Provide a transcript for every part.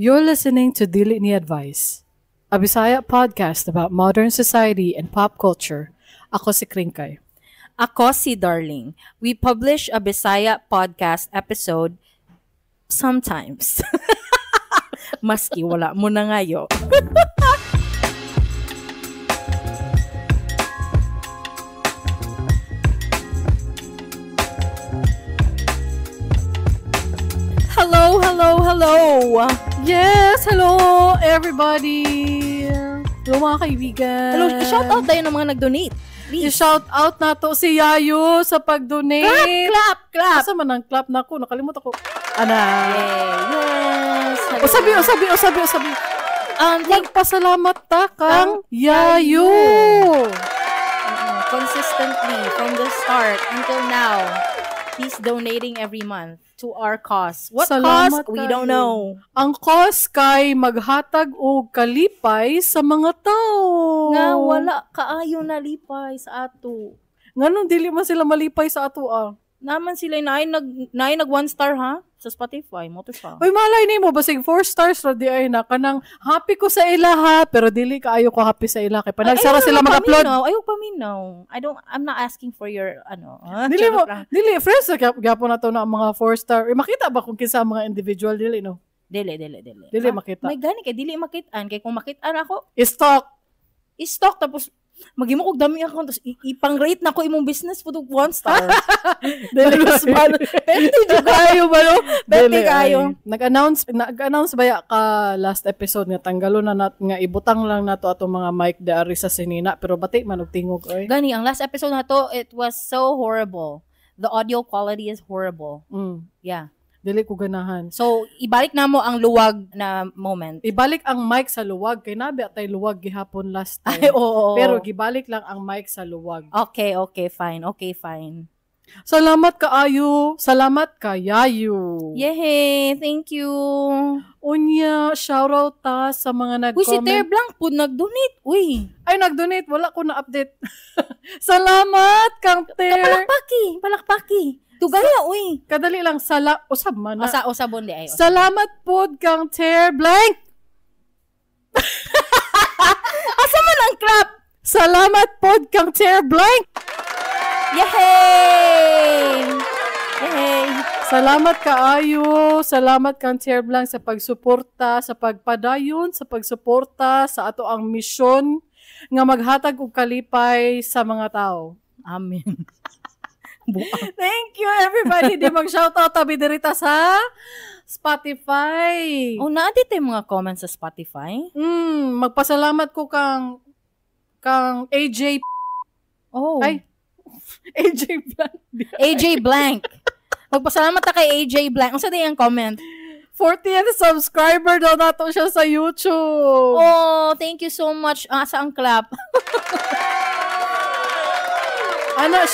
You're listening to Dili Ni Advice, a Bisaya podcast about modern society and pop culture. Ako si Kringkay. Ako si Darling. We publish a Bisaya podcast episode sometimes. Maski wala mo na ngayo. Hello, hello, hello. Yes! Hello, everybody! Hello, mga kaibigan. Hello, shout out tayo ng mga nag-donate. Please. I-shout out na to si Yayo sa pag-donate. Clap, clap, clap. Asa man ang clap na ako? Nakalimot ako. Ana. Yay. Yes. Hello. O sabi, o sabi, o sabi, o sabi. Thank Magpasalamat ta kang Yayo. Consistently from the start until now, he's donating every month to our cause. What Salamat cause? We kayo. don't know. Ang cause kay maghatag og kalipay sa mga tao. Nga wala kaayo nalipay sa ato. Nganong dili man sila malipay sa ato ah. Naman sila naay nag one star ha sa Spotify mo to siya. Uy, malay nimo basig 4 stars ra di ay na kanang happy ko sa ila ha, pero dili kaayo ko happy sa ila kay panagsara sila mag-upload. Ayaw paminaw. I'm not asking for your ano. Dili mo, Charot lang. dili friends sa gyapon na to na ang mga 4 star. Eh, makita ba kung kinsa ang mga individual dili no? Dili, dili, dili. Dili makita. May gani kay dili makitaan kay kung makitaan ako, I-stalk. i-stalk tapos maghimo kog dami account tapos ipang-rate na ko imong business pud og 1 star. Dili. Pwede jud kayo ba no? Pwede Dili, kayo. ay. Nag-announce ba ya ka last episode nga tanggalo na nat nga ibutang lang nato atong mga mic diari sa sinina pero bati man og tingog oy. Gani ang last episode na to, it was so horrible. The audio quality is horrible. Yeah. Dili ko ganahan. So ibalik na mo ang luwag na moment. Ibalik ang mic sa luwag kay nabi atay luwag gihapon last time. Ay, oo. Pero gibalik lang ang mic sa luwag. Okay, okay, fine. Okay, fine. Salamat kaayo. Salamat kayayo. Yehey, thank you. Unya, shoutout ta sa mga Uy, si nag-comment. Ter Blanc po nag-donate. Uy, Ay, nag-donate. Wala ko na-update. Salamat, Kang Ter. palakpaki, palakpaki. Tugaya, uy. Kadali lang, usab man na. Osa, osa bonde ay. Osa. Salamat pod kang Ter Blank. Asa man ang clap? Salamat pod kang Ter Blank. Yehey! Yehey! Salamat kaayo. Salamat kang Ter Blank sa pagsuporta, sa pagpadayon, sa pagsuporta sa ato ang misyon nga maghatag og kalipay sa mga tao. Amen. Buang. Thank you everybody. Di mag-shoutout tabi dirita sa Spotify. Oh, naa dito yung mga comments sa Spotify? Magpasalamat ko kang kang AJ Oh. Ay. AJ Blank. AJ Blank. Magpasalamat ta kay AJ Blank. Unsa day ang comment? 40th subscriber daw nato siya sa YouTube. Oh, thank you so much. Asa ang clap? Ana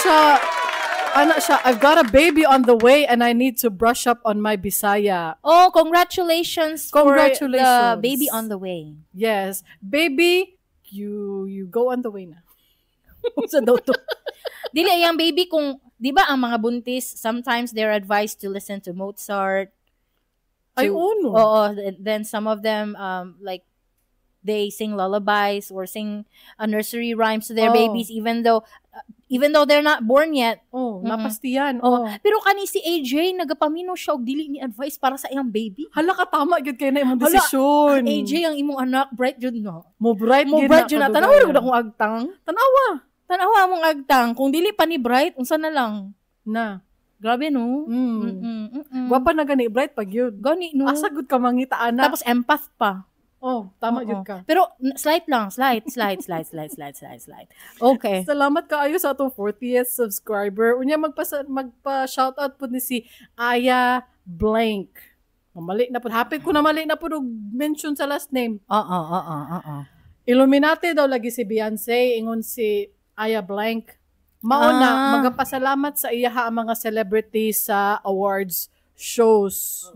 siya, I've got a baby on the way and I need to brush up on my Bisaya. Oh, congratulations, for the Congratulations. baby on the way. Yes. Baby, you go on the way na. Sa daw to. Dili ay ang baby kung 'di ba ang mga buntis sometimes they're advised to listen to Mozart. Ay, uno. Oo, then some of them like they sing lullabies or sing a nursery rhymes to their Oh. babies even though they're not born yet. Oh, Mm-mm. napastiyan. Oh. Oh. Pero kani si AJ nagapaminaw siya og dili ni advice para sa iyang baby. Hala ka, tama gyud kay na imong Hala, desisyon. AJ ang imong anak bright jud no. mo bright Mo gyud bright jud na kadugayan. tanaw ra akong agtang. Tanawa Tanawa among agtang kung dili pa ni bright unsa na lang. na. Grabe no. Mm. Mm-mm, mm-mm. Gwapa na gani bright pag yun. Gani no. Asa gud ka mangita ana. Tapos empath pa. Oh, tama Oo. jud ka. Pero slight lang, slight, slight, slight, slight, slight, slight, slight. Okay. Salamat kaayo sa atong 40th subscriber. Unya magpa shoutout pud ni si Aya Blank. Mali na pud. Hapit ko na mali na pud og mention sa last name. Oo, oo, oo. Illuminati daw lagi si Beyonce, ingon si Aya Blank. Mao na magapasalamat sa iyaha ang mga celebrities sa awards shows.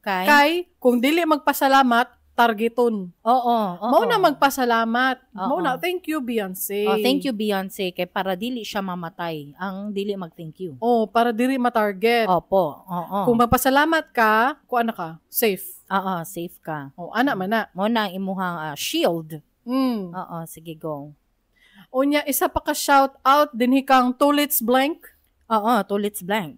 Kay? Kay kung dili magpasalamat, targeton. Oo, oo. Mao na magpasalamat. Oo. Mao na, thank you Beyonce. Oh, thank you Beyonce kay para dili siya mamatay ang dili mag-thank you. Oh, para dili matarget. Opo, oo. Kung magpasalamat ka, kuan na ka, safe. Oo, safe ka. Oh, ana man na. Mo na ang imuhang shield. Oo, sige, go. Unya, isa pa ka shout out dinhi kang Tulits Blank. Oo, Tulits Blank.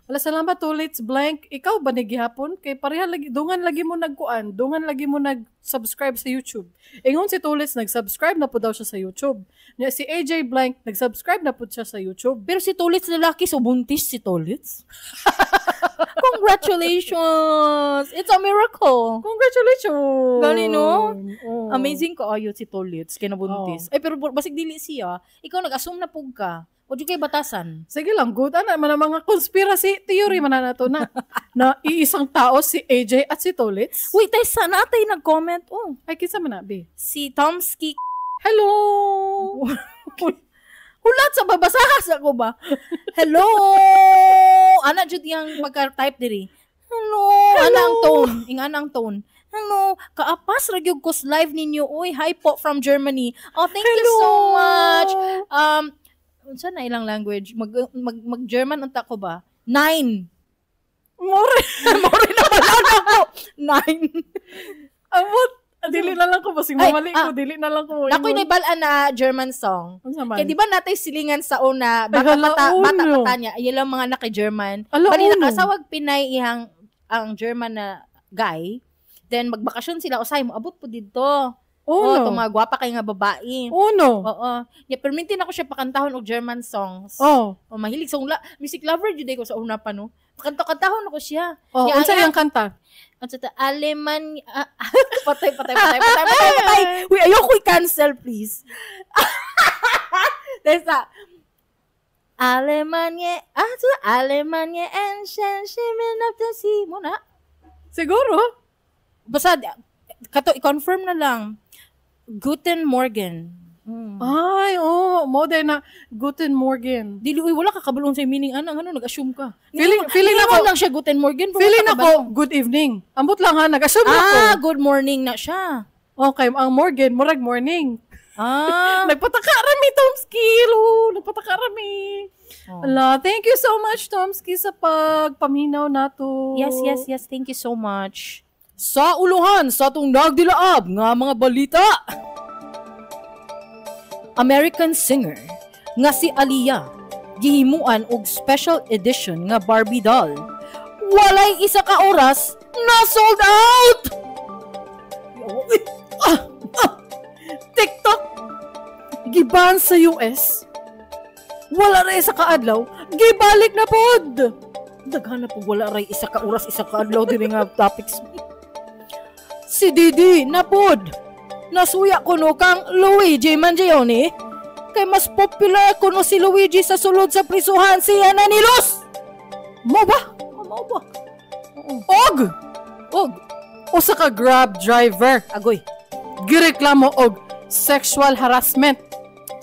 Wala, salamat Tulits Blank. Ikaw ba ni gihapon? Kay pareha lagi dungan lagi mo nagkuan, dungan lagi mo nag-subscribe sa YouTube. Ingon si Tulits nag-subscribe na po daw siya sa YouTube. Nya si AJ Blank nag-subscribe na po siya sa YouTube. Pero si Tulits lalaki, so buntis si Tulits. Congratulations! It's a miracle. Congratulations. Gani, no? Oh. Amazing ko ayo si Tolits kay nabuntis. Ay pero basig dili siya. Ikaw nag-assume na pug ka. Wa jud kay batasan. Sige lang, good. Ana, man ang mga conspiracy theory man na nato na na iisang tao si AJ at si Tolits. Wait, tay sana atay nag-comment oh. Ay, kinsa man na, be? Si Tomsky. Hello! Hulat sa babasahas ako ba? Hello! Ana jud yang pagka-type diri. Hello! Ana ang tone. Ing ana ang tone. Hello! Kaapas ra gyud ko sa live ninyo. Uy, hi po from Germany. Oh, thank you so much. Unsa na ilang language? Mag mag, mag German unta ko ba? 9. More. More na wala na ako. 9. Amot. Dili na lang ko basig Ay, mamali ko, dili na lang ko. Nakoy naibal-an na German song. Unsa man? Kaya di ba natay silingan sa una, bata Ay, hala, pata, bata uno. pata niya, ilang mga naka German. Ala, Bali uno. nakasawag Pinay ihang ang German na guy. Then magbakasyon sila usay mo abot po didto. Uno. Oh, itong mga gwapa kay nga babae. Uno. Oo. Yeah, permintin ako siya pakantahon og German songs. Oh. Oh, mahilig sa ungla. Music lover jud ko sa una pa no. Pakanta-kantahon ako siya. Oh, Yeah, unsa yeah. iyang kanta? At sa Aleman patay patay patay patay patay patay. Uy, ayoko i-cancel please. There's a Alemanye, so Alemanye and Shen Shimen of the Sea. Mo na. Siguro. Basta kato i-confirm na lang. Guten Morgen. Ay, oh, mo na Guten Morgen. Dili uy wala ka kabalo sa meaning ana ngano nag-assume ka. Feeling Ningon ako- lang siya Guten Morgen. pero Feeling wala ka ako, kabalo. good evening. Ambot lang ha, nag-assume ako. Ah, good morning na siya. Okay, ang Morgan, murag morning. Ah. Nagpataka rami, Tomski. Lo, nagpataka rami. Oh. Ala, thank you so much, Tomski, sa pagpaminaw nato. Yes. Thank you so much. Sa uluhan sa atong nagdilaab nga mga balita. American singer nga si Aliyah gihimuan og special edition nga Barbie doll. Walay isa ka oras na sold out. Ah, ah, TikTok giban sa US. Wala ra isa ka adlaw, gibalik na pod. Daghan na pug wala ray isa ka oras isa ka adlaw diri nga topics. Si Didi na pod. Nasuya kuno kang Luigi Mangione kay mas popular kuno si Luigi sa sulod sa prisuhan siya na ni Luz. Mo ba? Oh, mao ba? Og Og usa ka Grab driver agoy. gireklamo og sexual harassment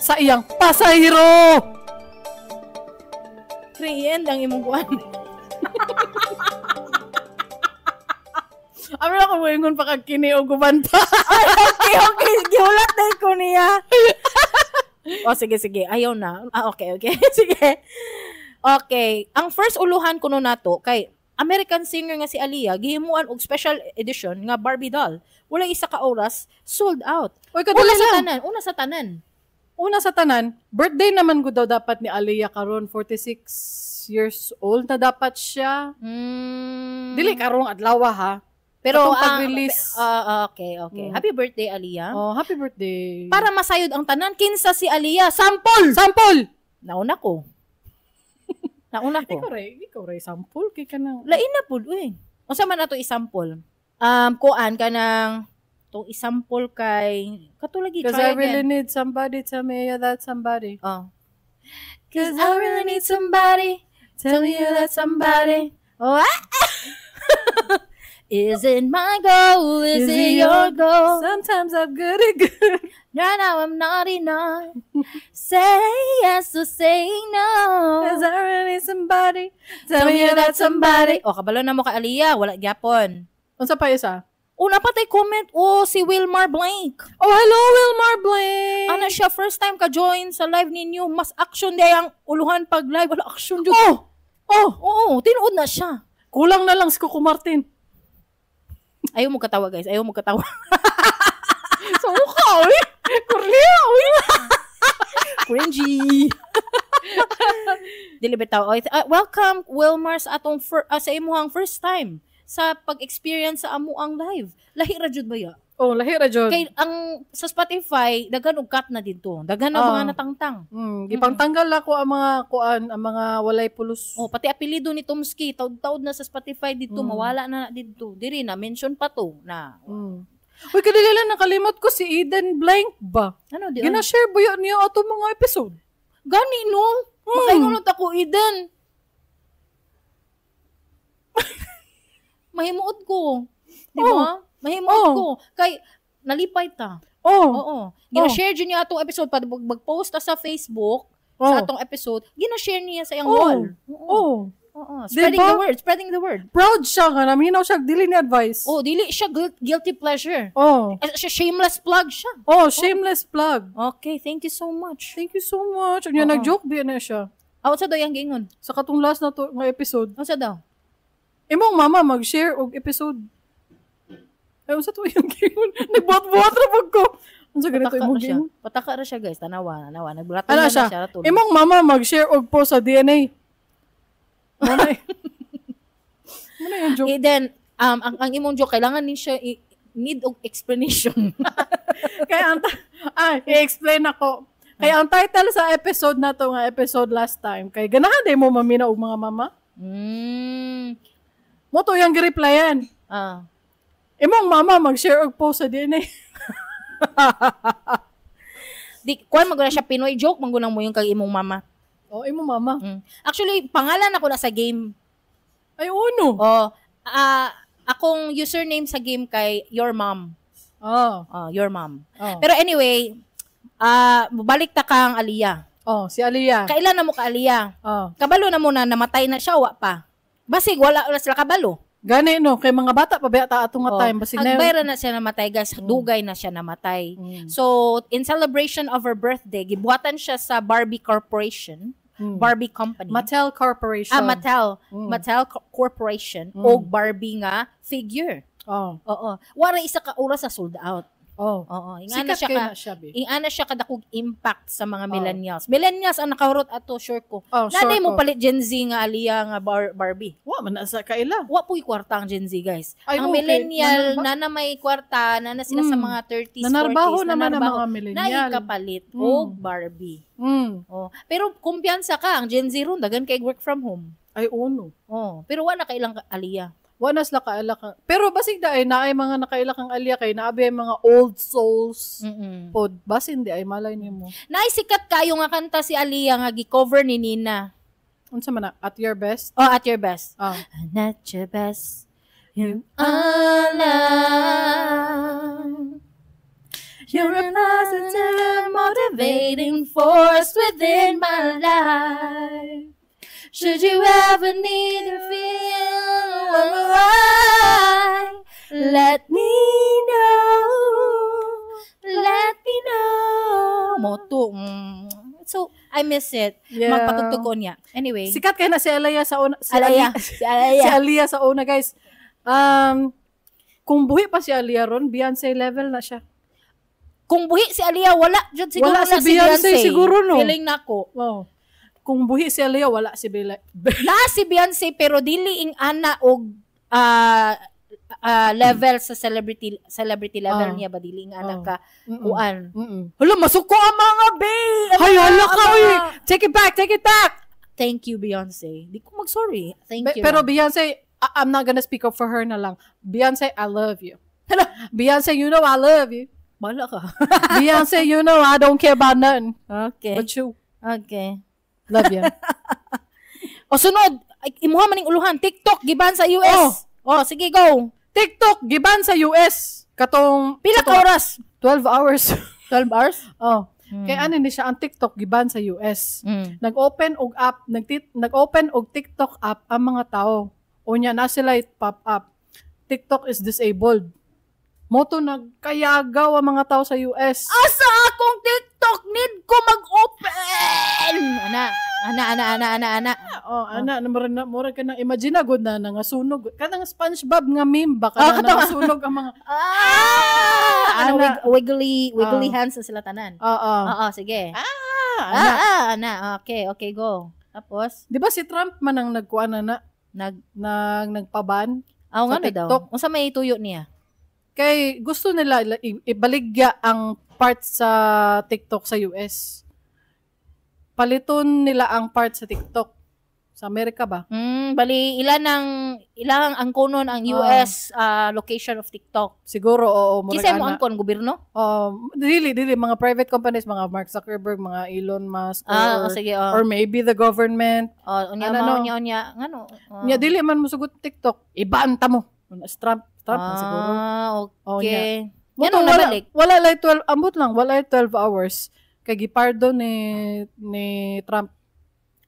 sa iyang pasahero. Kre end ang imong kuan. Amin ako moingon pa kag kini og uban pa. Ay, okay. Gihulat na ko niya. O, sige, sige. Ayaw na. Ah, okay. Sige. Okay. Ang first uluhan kuno nato kay American singer nga si Aliyah gihimuan og special edition nga Barbie doll. Wala isa ka oras, sold out. Uy, Una kadali sa lang. tanan, una sa tanan. Una sa tanan, birthday naman ko daw dapat ni Aliyah karon, 46 years old na dapat siya. Dili karong adlaw ha. Pero Atong ang pag-release. okay. Mm. Happy birthday, Aliyah. Oh, happy birthday. Para masayod ang tanan, kinsa si Aliyah? Sample. Sample. Nauna ko. Nauna ko. Ikaw ray sample kay kanang. Lain na pud uy. Unsa man ato isample? Kuan kanang tong isample kay katulagi Cause try I really again. need somebody, tell me you're that somebody. Oh. Cause I really need somebody. Tell me you're that somebody. Oh, ah! Is it my goal? Is it your goal? Sometimes I'm good at good. Right now I'm not enough. Say yes or say no. Cause I really need somebody. Tell me you're that somebody. O, kabalo na mo ka Aliyah. Wala gyapon. Unsa pa isa? Una pa tay comment. Oh, si Wilmar Blank. Oh, hello, Wilmar Blank. Ano siya, first time ka join sa live ninyo, mas action day ang uluhan pag live. Wala action jud. Oh! Oh! Oo, tinuod na siya. Kulang na lang si Coco Martin. Ayaw mo katawa, guys. Ayaw mo katawa. Sa mukha, uy. Kurliya, uy. Cringy. Dili bitaw. Oy, welcome Wilmar sa atong sa imuhang first time sa pag-experience sa amuang live. Lahi ra jud ba ya? Oh, lahi ra jud. Kay ang sa Spotify daghan og cut na didto. Daghan ang mga natangtang. Gipangtanggal ako ang mga kuan, ang mga walay pulos. Oh, pati apelyido ni Tomsky, taud-taud na sa Spotify didto, mawala na didto. Diri na mention pa to na. Uy, kadali lang nakalimot ko si Eden Blank ba? Ano di? Gina-share ba yun niya ato mga episode? Gani no. Makaingon ako Eden. Mahimuot ko. Di ba? Mahimuot ko. Kay nalipay ta. Oh. Oo. Gina-share jud niya atong episode pa mag-post ta sa Facebook sa atong episode. Gina-share niya sa iyang wall. Oo. Oo. Spreading Diba? the word, spreading the word. Proud siya nga naminaw siya dili ni advice. Oh, dili siya guilty pleasure. Oh. Eh, siya shameless plug siya. Oh, shameless plug. Okay, thank you so much. Thank you so much. Unya Oo. nag-joke biya na siya. Ah, unsa daw yang giingon? Sa katong last na to nga episode. Unsa daw? Imong mama mag-share og episode. Ay, unsa to yung giingon? Nagbuhat-buhat ra pag ko. Unsa ganito Pataka imong ra siya. giingon? Pataka ra siya, guys. Tanawa, tanawa. Nagbulaton Ano na siya? na siya. Ratulog. Imong mama mag-share og post sa DNA. Muna muna yung joke. Eh, then, ang imong joke, kailangan ni siya need og explanation. Kaya ang i-explain ako. Kaya ang title sa episode na to nga episode last time kay ganahan day mo mamina og mga mama. Mo to yung gi-replyan. Imong mama mag-share og post sa DNA. Di kuan maguna siya Pinoy joke mangunang mo yung kag imong mama. Oh, imong mama. Actually, pangalan ako na sa game. Ay, uno. Oh, akong username sa game kay Your Mom. Oh. Oh, Your Mom. Oh. Pero anyway, balik ta kang Aliyah. Oh, si Aliyah. Kailan na mo ka Aliyah? Oh. Kabalo na mo na namatay na siya wa pa. Basig wala wala sila kabalo. Gani no, kay mga bata pa ba ta ato nga time basig na. Agbay ra na siya namatay, guys. Dugay na siya namatay. So, in celebration of her birthday, gibuhatan siya sa Barbie Corporation, Barbie Company. Mattel Corporation. Ah, Mattel. Mattel Corporation og Barbie nga figure. Oh. Oo. Wala isa ka oras sa sold out. Oh. Oo. Ingana Sikat siya kay ka na siya, be. ingana siya kadakog impact sa mga millennials. Millennials ang nakahurot ato, sure ko. Oh, sure Nanay mo ko. palit Gen Z nga Aliyah nga Barbie. Wa man na sa kaila. Wa po'y kwarta ang Gen Z, guys. Ay, Ang okay. millennial, na na may kwarta, na na sila sa mga 30s, Nanarbaho 40s, naman ang nanarbaho, mga millennial. Na ikapalit og Barbie. Oh. Pero kumpiyansa ka, ang Gen Z ron, dagan kay work from home. Ay, uno. Oh. Pero wala kailang Aliyah. Wa na sila kaila ka. Pero basig da ay naay mga nakaila kang Aliyah kay naabi ay mga old souls. Pod basin di ay malay nimo. Naisikat kayo nga kanta si Aliyah nga gi-cover ni Nina. Unsa man na? At your best? Oh, At Your Best. Ah. I'm at your best. You are love. You're a positive, motivating force within my life. Should you ever need to feel alright, let me know. Let me know. Moto. So, I miss it. Yeah. Magpatugtog ko niya. Anyway. Sikat kay na si Aliyah sa una. Si Alaya. Ali- Si Alaya. Si Aliyah sa una, guys. Kung buhi pa si Aliyah ron, Beyonce level na siya. Kung buhi si Aliyah, wala. Jud, siguro Wala na si Beyonce, siguro, no? Feeling nako. Oh. Kung buhi si Aliyah, wala si Bella. Na si Beyonce, pero dili ing ana og level sa celebrity celebrity level Oh. niya ba dili ing ana Oh. ka kuan. Hala, masuko ang mga babe! Hay, hala ka, ang uy! mga- Take it back, take it back! Thank you, Beyonce. Di ko mag-sorry. Thank you. Pero Beyonce, I'm not gonna speak up for her na lang. Beyonce, I love you. Beyonce, you know I love you. Bala ka. Beyonce, you know I don't care about nothing. Okay. But you. Okay. Love you. O sunod, ay, imuha maning uluhan. TikTok, giban sa US. Oh, sige, go. TikTok, giban sa US. Katong, Pila ka katong oras? 12 hours. 12 hours? Oh. Kaya ano ni siya, ang TikTok giban sa US. Mm. Nag-open og app, nag-open og TikTok app ang mga tao. Unya na sila pop up. TikTok is disabled. Moto nagkayagaw ang mga tao sa US. Asa akong TikTok? Need ko mag-open! Ana. Ana, ana, ana, ana, ana. Oh, ana, na mura na mura ka nang imagine na gud na nga sunog. Kanang SpongeBob nga meme ba Ah, kana kato. nga sunog ang mga Ah! Ano, Ana. wiggly, wiggly Ah. hands na sila tanan. Oo. Oo, sige. Ah, Ah, ana. ah, ana. Okay, go. Tapos, Di ba si Trump man ang nagkuan na na nag nagpaban ah, sa nga na daw. TikTok. Unsa may tuyo niya? Kay gusto nila ibaligya ang part sa TikTok sa US. Paliton nila ang part sa TikTok. Sa Amerika ba? Bali ilan ang angkonon ang US location of TikTok. Siguro, oo. Murag Kinsa mo ana. angkon gobyerno? Dili, dili. Mga private companies, mga Mark Zuckerberg, mga Elon Musk, Ah, or, oh, sige, oh. or maybe the government. Oh, unya ano, ma, no? unya unya ngano? Oh. Nya, dili man mosugot TikTok. Iban ta mo. Si Trump, Trump man siguro. Ah, Oh, nya. okay. Mo Yan to, ang wala, nabalik. wala like 12, ambot lang, wala like 12 hours. Kay gipardon ni Trump.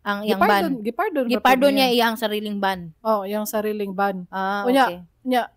Ang iyang Gipardon, ban. gipardon. ba Gipardon po niya iyang sariling ban. Oh, iyang sariling ban. Ah, Unya, okay. Nya,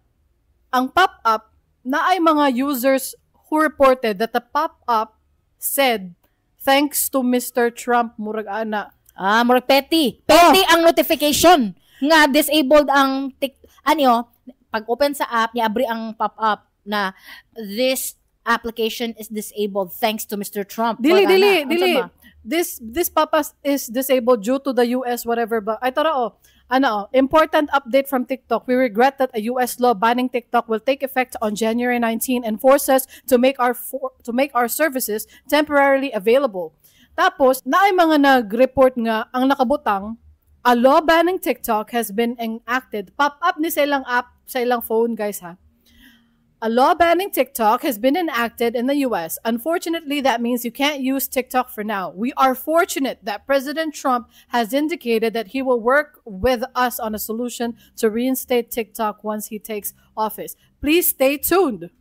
ang pop-up, na ay mga users who reported that the pop-up said, "Thanks to Mr. Trump," murag ana. Ah, murag petty. Petty ang notification nga disabled ang tik ano, pag open sa app, niabri ang pop-up na "This application is disabled thanks to Mr. Trump." Dili, Murag dili, ana. Unsa dili. ba? This pop-up is disabled due to the US whatever ba. Ay, tara oh. Ano, oh, important update from TikTok. We regret that a US law banning TikTok will take effect on January 19 and force us to make our services temporarily available. Tapos, naay mga nag-report nga ang nakabutang, "A law banning TikTok has been enacted." Pop up ni sa ilang app, sa ilang phone, guys ha. "A law banning TikTok has been enacted in the US. Unfortunately, that means you can't use TikTok for now. We are fortunate that President Trump has indicated that he will work with us on a solution to reinstate TikTok once he takes office. Please stay tuned."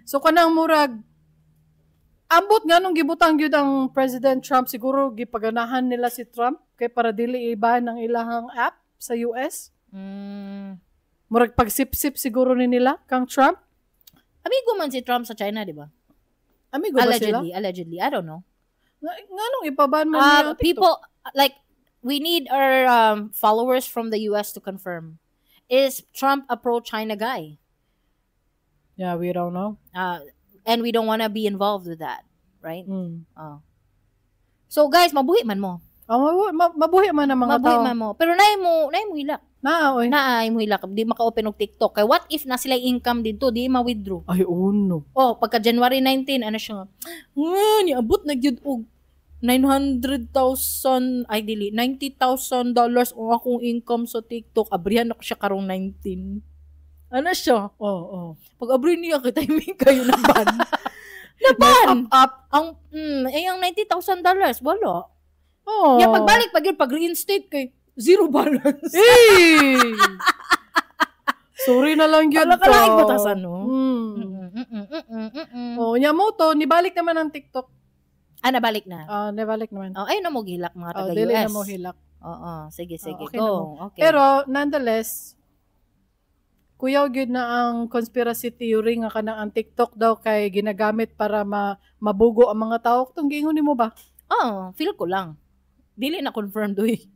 So kanang murag ambot nga nung gibutang gyud ang President Trump, siguro gipaganahan nila si Trump kay para dili iban ang ilahang app sa US. Murag pagsipsip siguro ni nila kang Trump. Amigo man si Trump sa China, di ba? Amigo ba sila? Allegedly, allegedly. I don't know. Nga nung ipaban man niya ang TikTok? People, like, we need our followers from the US to confirm. Is Trump a pro-China guy? Yeah, we don't know. And we don't want to be involved with that, right? Mm. Oh. So guys, mabuhi man mo. Oh, mabuhi man ang mga Mabuhi tao. man mo. Pero naay mo hilak. Naa, oy. Naay mo hilak. Di maka-open og TikTok. Kay what if na sila income dito, di ma-withdraw. Ay, uno. Oh, pagka January 19, ano siya nga, "Nga, niabot na gyud og 900,000, ay dili, $90,000 ang akong income sa TikTok. Abrihan ako siya karong 19." Ano siya? Oh. Pag abri niya, kay timing kayo na ban. Na ban! Up, up. Ang, eh, ang $90,000, wala. Oh. Ya, pagbalik, pag yun, pag reinstate kay, zero balance. Eh! Sorry na lang yun Wala ka lang to. batasan, no? Oh, nya mo to, nibalik naman ang TikTok. Ah, nabalik na. Ah, nibalik naman. Oh, ayun na mo gihilak mga Oh, taga-US. dili na mo hilak. Oo, sige, sige. Oh, okay na Go. Okay. Pero nonetheless, kuyaw gyud na ang conspiracy theory nga kanang ang TikTok daw kay ginagamit para mabugo ang mga tao. Tong giingon nimo ba? Oh, feel ko lang. Dili na confirmed uy.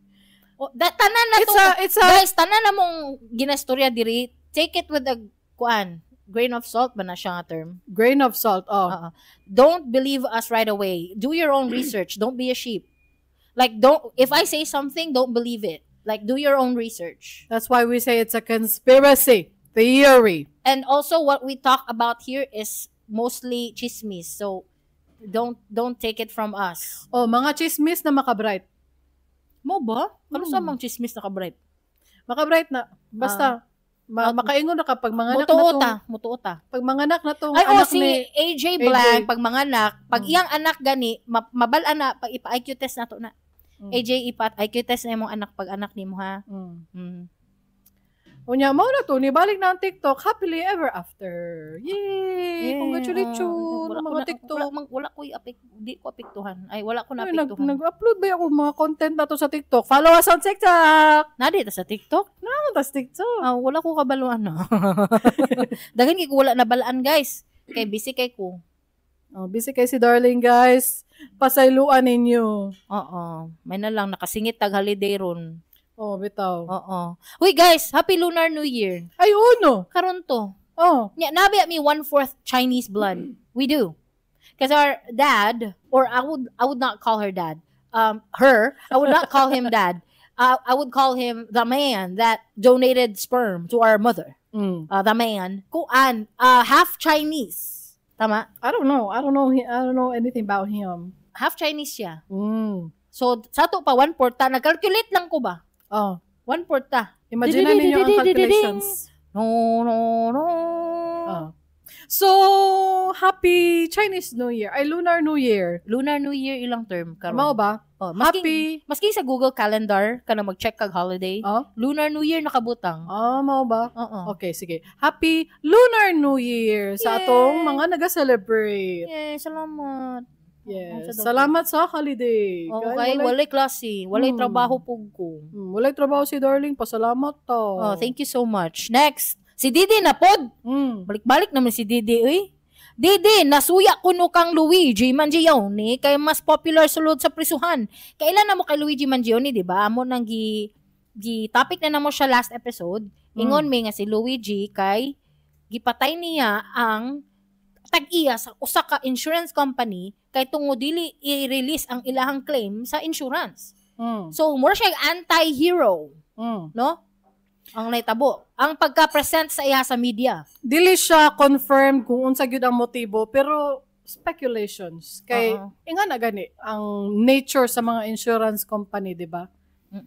Oh, tanan na It's to. a Guys, tanan na mong ginastorya diri. Take it with a kuan, grain of salt ba na siya nga term? Grain of salt. Oh. Oo. Don't believe us right away. Do your own research. Don't be a sheep. Like, don't, if I say something, don't believe it. Like, do your own research. That's why we say it's a conspiracy theory. And also, what we talk about here is mostly chismis. So don't take it from us. Oh, mga chismis na makabright. Mo ba? Ano sa mga chismis na kabright? Makabright na. Basta makaingon na ka pag mga anak na Mutuo tong ta, mutuo ta. Pag mga anak na tong Ay, oh, anak si ni AJ AJ. Blanc, pag mga anak, pag iyang anak gani, mabal-an na, pag ipa-IQ test na to na. AJ, ipa-IQ test na imong anak pag anak nimo ha. Unya mo na to, nibalik na ang TikTok happily ever after. Yay! Eh, Congratulations wala mga ko na, TikTok. Wala ko di ko apektuhan. Ay, wala ko Ay, naapektuhan. nag-upload ba ako mga content na to sa TikTok? Follow us on TikTok! Nadi ta sa TikTok? Ano tas TikTok? Ah, wala ko kabaluan no. Daghan kay ko wala nabalaan, guys. Kay busy kay ko. Oh, busy kay si Darling, guys. Pasayloan ninyo. Oo. May na lang nakasingit tag holiday ron. Oh, bitaw. Oo. Uy guys, Happy Lunar New Year. Ay, uno. Karon to. Oh. Nya nabi mi one-fourth Chinese blood. We do. Because our dad, or I would not call her dad. Her, I would not call him dad. I would call him the man that donated sperm to our mother. The man, kuan, half Chinese. Tama? I don't know. I don't know. I don't know anything about him. Half Chinese siya. So, sa ato pa, one-fourth ta. Nag-calculate lang ko ba? Oh. One-fourth ta. Imagine na ninyo ang calculations. No, no, no. Oh. So, happy Chinese New Year. Ay, Lunar New Year. Lunar New Year ilang term karon. Mao ba? Oh, maski, Happy. Maski sa Google Calendar, ka na mag-check kag holiday, Oh? Lunar New Year nakabutang. Ah, mao ba? Oo. Okay, sige. Happy Lunar New Year sa Yay! atong mga naga-celebrate. Yeah, salamat. Yes. Oo, sa Salamat sa holiday. Oo, Kay kay walay klase, walay trabaho pug ko. Walay trabaho si Darling. Pasalamat ta. Oh, thank you so much. Next, si Didi na pod. Balik-balik naman si Didi, uy. Didi, nasuya kuno kang Luigi Mangione kay mas popular sulod sa prisuhan. Kailan na mo kay Luigi Mangione, di ba? Amo nang gi topic na namo siya last episode. Ingon mi nga si Luigi kay gipatay niya ang tag-iya sa usa ka insurance company kay tungod dili i-release ang ilahang claim sa insurance. So, more siya anti-hero, no? Ang naitabo. Ang pagka-present sa iya sa media. Dili siya confirmed kung unsa gyud ang motibo, pero speculations kay inga na gani ang nature sa mga insurance company, di ba?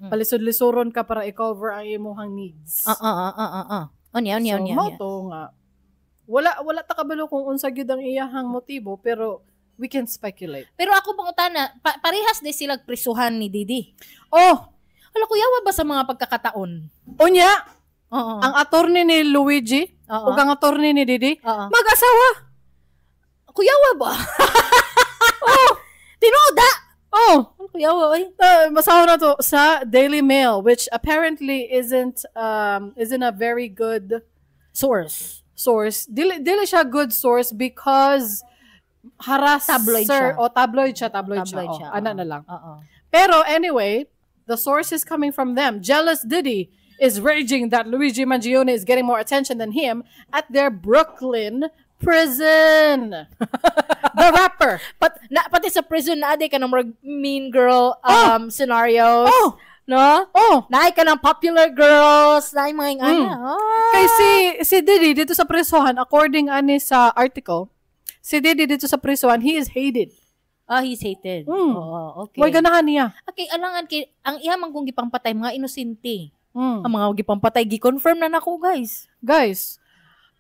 Palisod-lisuron ka para i-cover ang imong needs. Ah, ah, ah, ah, ah, ah. Unya, unya, So, unya, mao unya. to nga. Wala ta kabalo kung unsa gyud ang iyahang motibo, pero we can speculate. Pero ako pangutana, parehas di sila prisuhan ni Didi. Oh, Hala, kuyawa ba sa mga pagkakataon? Unya, Oo. ang attorney ni Luigi ug ang attorney ni Didi mag-asawa. Kuyawa ba? Oh! Tinuod ah! Oh, Kuyawa, oy. Basahan na to sa Daily Mail, which apparently isn't a very good Source. Source. Dili siya good source because harasser Tabloid siya. O tabloid siya, tabloid, Tabloid siya. siya, Oh, ana oo. na lang. Oo. Pero anyway, the source is coming from them. Jealous Diddy is raging that Luigi Mangione is getting more attention than him at their Brooklyn prison. The rapper. Pati sa prison na ade ka ng murag mean girl scenarios. Oh, No? oh. Naay ka ng popular girls, naay mga ingana. Ah. Kay si Diddy dito sa prisuhan, according ani sa article, si Diddy dito sa prisuhan, he is hated. Ah, he's hated. Oo, okay. Way ganahan niya. Okay, alangan kay ang iya man kung gipampatay mga inosente. Mm. Ang mga gipampatay gi-confirm na nako, guys. Guys,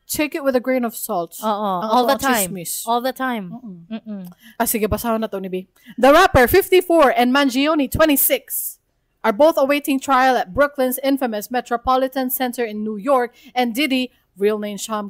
take it with a grain of salt. Oo, Ang all the atong time. chismis. All the time. Mm-mm. Ah, sige, basahan na to ni B. The rapper, 54, and Mangione, 26, are both awaiting trial at Brooklyn's infamous Metropolitan Center in New York, and Diddy, real name Sean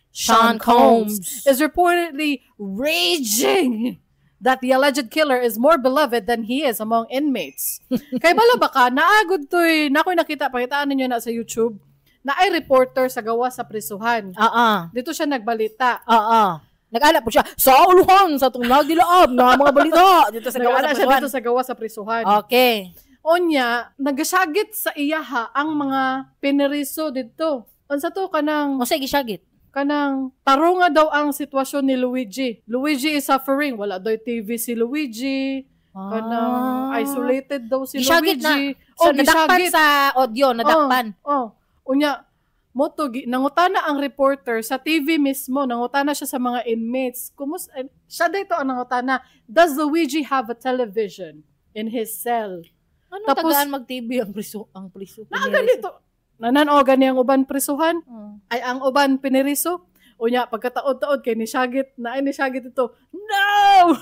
Sean Combs, Combs, is reportedly raging that the alleged killer is more beloved than he is among inmates. Kay bala ba ka, naagod to'y, nako'y nakita, pakitaan ninyo na sa YouTube, na ay reporter sa gawa sa prisuhan. Oo. Dito siya nagbalita. Oo. Nag-ala po siya sa uluhan sa itong nagdilaab na mga balita dito sa gawa Nag-ala sa siya prisuhan. dito sa gawa sa prisuhan. Okay. Onya, nagasagit sa iyaha ang mga pineriso dito. Unsa to kanang O sige, syagit. Kanang tarunga daw ang sitwasyon ni Luigi. Luigi is suffering. Wala daw TV si Luigi. Kanang isolated daw si Ah. Gisagit na. Luigi. So, Oh, nadakpan gisagit. sa audio, nadakpan. Oh, unya moto nangutana ang reporter sa TV mismo, nangutana siya sa mga inmates. Kumus eh, siya dito ang nangutana, "Does Luigi have a television in his cell?" Anong Tapos- tagaan mag-TV ang priso? Ang priso. Na ganito. Nanan-o gani ang uban prisuhan, ay ang uban piniriso. Unya pagkataod-taod kay ni Shagit, na ay ni Shagit ito. No!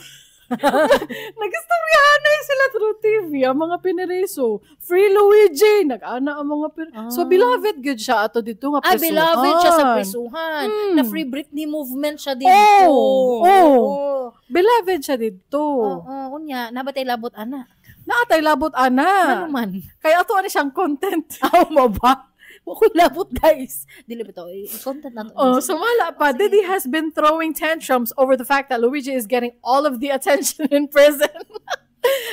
Nagistoryahan na sila through TV ang mga piniriso. Free Luigi! Nag-ana ang mga So beloved gud siya ato dito nga Ah, prisuhan. beloved siya sa prisuhan. Na Free Britney movement siya dito. Oh, oh. Beloved siya dito. Oo, unya, nabatay labot ana. Naatay labot ana. Ano man? Kaya ato ani siyang content. Aw mo ba? Wa ko'y labot, guys. Dili ba to? I-content na to. Oh, sumala pa. Sige. Diddy has been throwing tantrums over the fact that Luigi is getting all of the attention in prison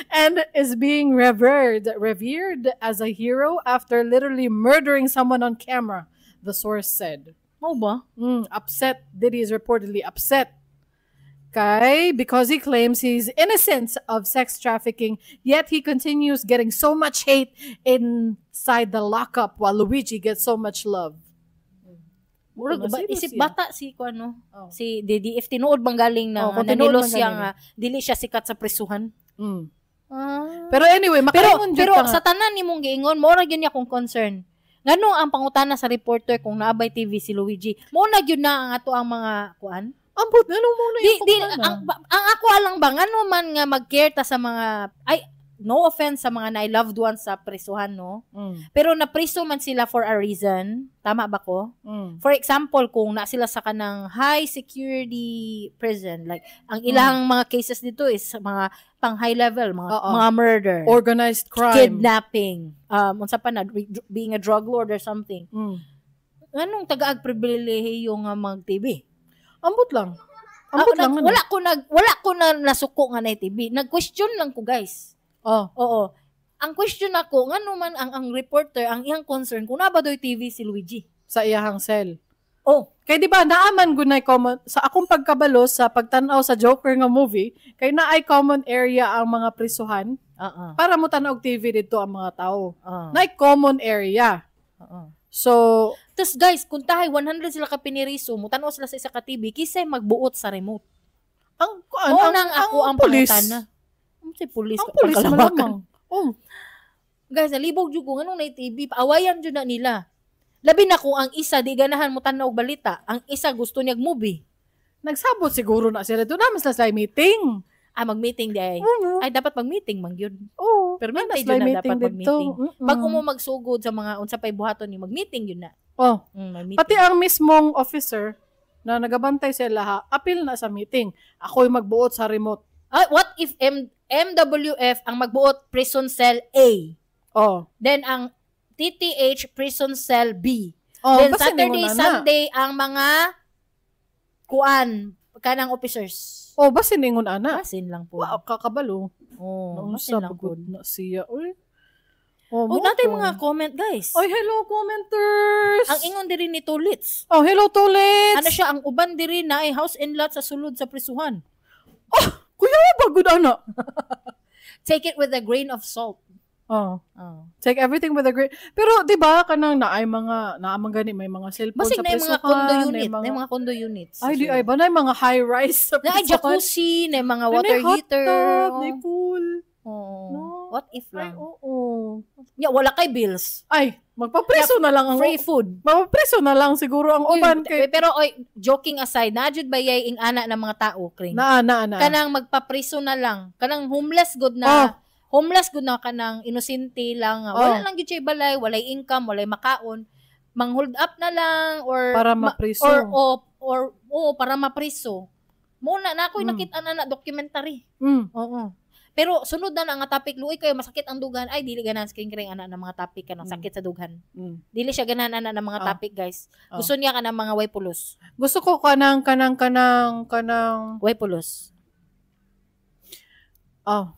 and is being revered as a hero after literally murdering someone on camera, the source said. Mao ba? Upset. Diddy is reportedly upset. Kay, because he claims he's innocent of sex trafficking, yet he continues getting so much hate inside the lockup while Luigi gets so much love. Murag Ano, ba, serious isip siya. bata si ko ano, Oh. si Diddy, if tinuod bang galing na Oh, kung tinuod nanilos bang siya galing. nga dili siya sikat sa prisuhan. Ah. Pero anyway, Pero makaingon jud pero ka nga. sa tanan nimong giingon, mao ra gyud niya akong concern. Ngano ang pangutana sa reporter kung naabay TV si Luigi? Mao na gyud na ang ato ang mga kuan. Ambot, ano mo na Di yung di pangutana? ang ako alang ba ngano man nga mag-care ta sa mga, ay, no offense sa mga na loved ones sa prisuhan, no? Pero napriso man sila for a reason. Tama ba ko? For example, kung na sila sa kanang high security prison, like ang ilang mga cases dito is mga pang high level, mga Oo. mga murder, Organized crime. kidnapping, unsa pa na, being a drug lord or something. Nganong tagaag pribilehiyo nga mag TV? Ambot lang. Ambot Ah, lang. Ano? Wala ko na nasuko nga na TV. Nag-question lang ko, guys. Oh. Oo. Ang question ako, ngano man ang reporter, ang iyang concern kung naa ba doy TV si Luigi? Sa iyahang cell. Oh, Kay di ba naaman gunay common sa akong pagkabalo sa pagtan-aw sa Joker nga movie, kay naay common area ang mga prisuhan oo. para mo tan-aw og TV dito ang mga tao. Oo. Naay common area. Oo. So, Tapos guys, kung tahay 100 sila ka piniriso, mutanaw sila sa isa ka TV, kisay magbuot sa remote. Ang kuan, Oo nang ako ang pulis. pangutana. Ang si pulis. Ang pulis pagkalabakan. malamang. Oh, Guys, nalibog jud ko nganong nay TV, paawayan jud na nila. Labi na kung ang isa di ganahan mo tan-aw og balita, ang isa gusto niya og movie. Nagsabot siguro na sila. Doon naman sila sa meeting. Ah, mag-meeting di ay. Oo. Ay, dapat mag-meeting man gyud. Oo. Pero Naa na may sila jud na meeting dapat dito. mag-meeting. Bago mo magsugod sa mga unsa pay buhaton ni mag-meeting yun na. Oh, Mag-meeting. pati ang mismong officer na nagabantay sa laha, apil na sa meeting. Ako'y magbuot sa remote. Ah, what if MWF ang magbuot prison cell A? Oh. Then ang TTH prison cell B. Oh, Then basta Saturday, ningon na na. Sunday ang mga kuan kanang officers. Oh, basta ningon ana. Basin lang po. Wow, kakabalo. Oh, Naunsa basin lang po. pagod na siya. Uy. Oh, Oh, mo natay ko. mga comment, guys. Oy, hello commenters. Ang ingon diri ni Tulits. Oh, hello Tulits. Ano siya ang uban diri na ay house and lot sa sulod sa prisuhan. Kuya, bagod ana. Take it with a grain of salt. Oh. Oh. Take everything with a great. Pero 'di ba kanang naay mga naamang gani may mga cellphone Basig sa na yung mga prisuhan, condo naay unit, na yung mga condo units. Ay, di ay ba na mga high rise sa Na ay prisuhan? jacuzzi, na yung mga Naay water hot heater. tub, naay pool. Oo. No. What if Ay, lang? oo. Ya, wala kay bills. Ay, magpapreso na lang ang Free food. Magpapreso na lang siguro ang uban Uy, kay pero oy, joking aside, na jud ba yay ing ana ng mga tao, Kring? naa naa naa. Kanang magpapriso na lang. Kanang homeless good Oh. na. Homeless good na kanang inosente lang. Oh. Wala lang gyud siya balay, walay income, walay makaon. Mang hold up na lang or Para mapriso. or oo, para mapriso. Muna na ako'y nakita na na documentary. Oo. Pero sunod na na ang topic, luoy kayo masakit ang dughan. Ay dili ganahan screen kring ana ng mga topic kanang sakit sa dughan. Dili siya ganahan ana ng mga topic, guys. Oh. Gusto niya kanang mga way pulos. Gusto ko kanang kanang kanang kanang Way pulos. Oh.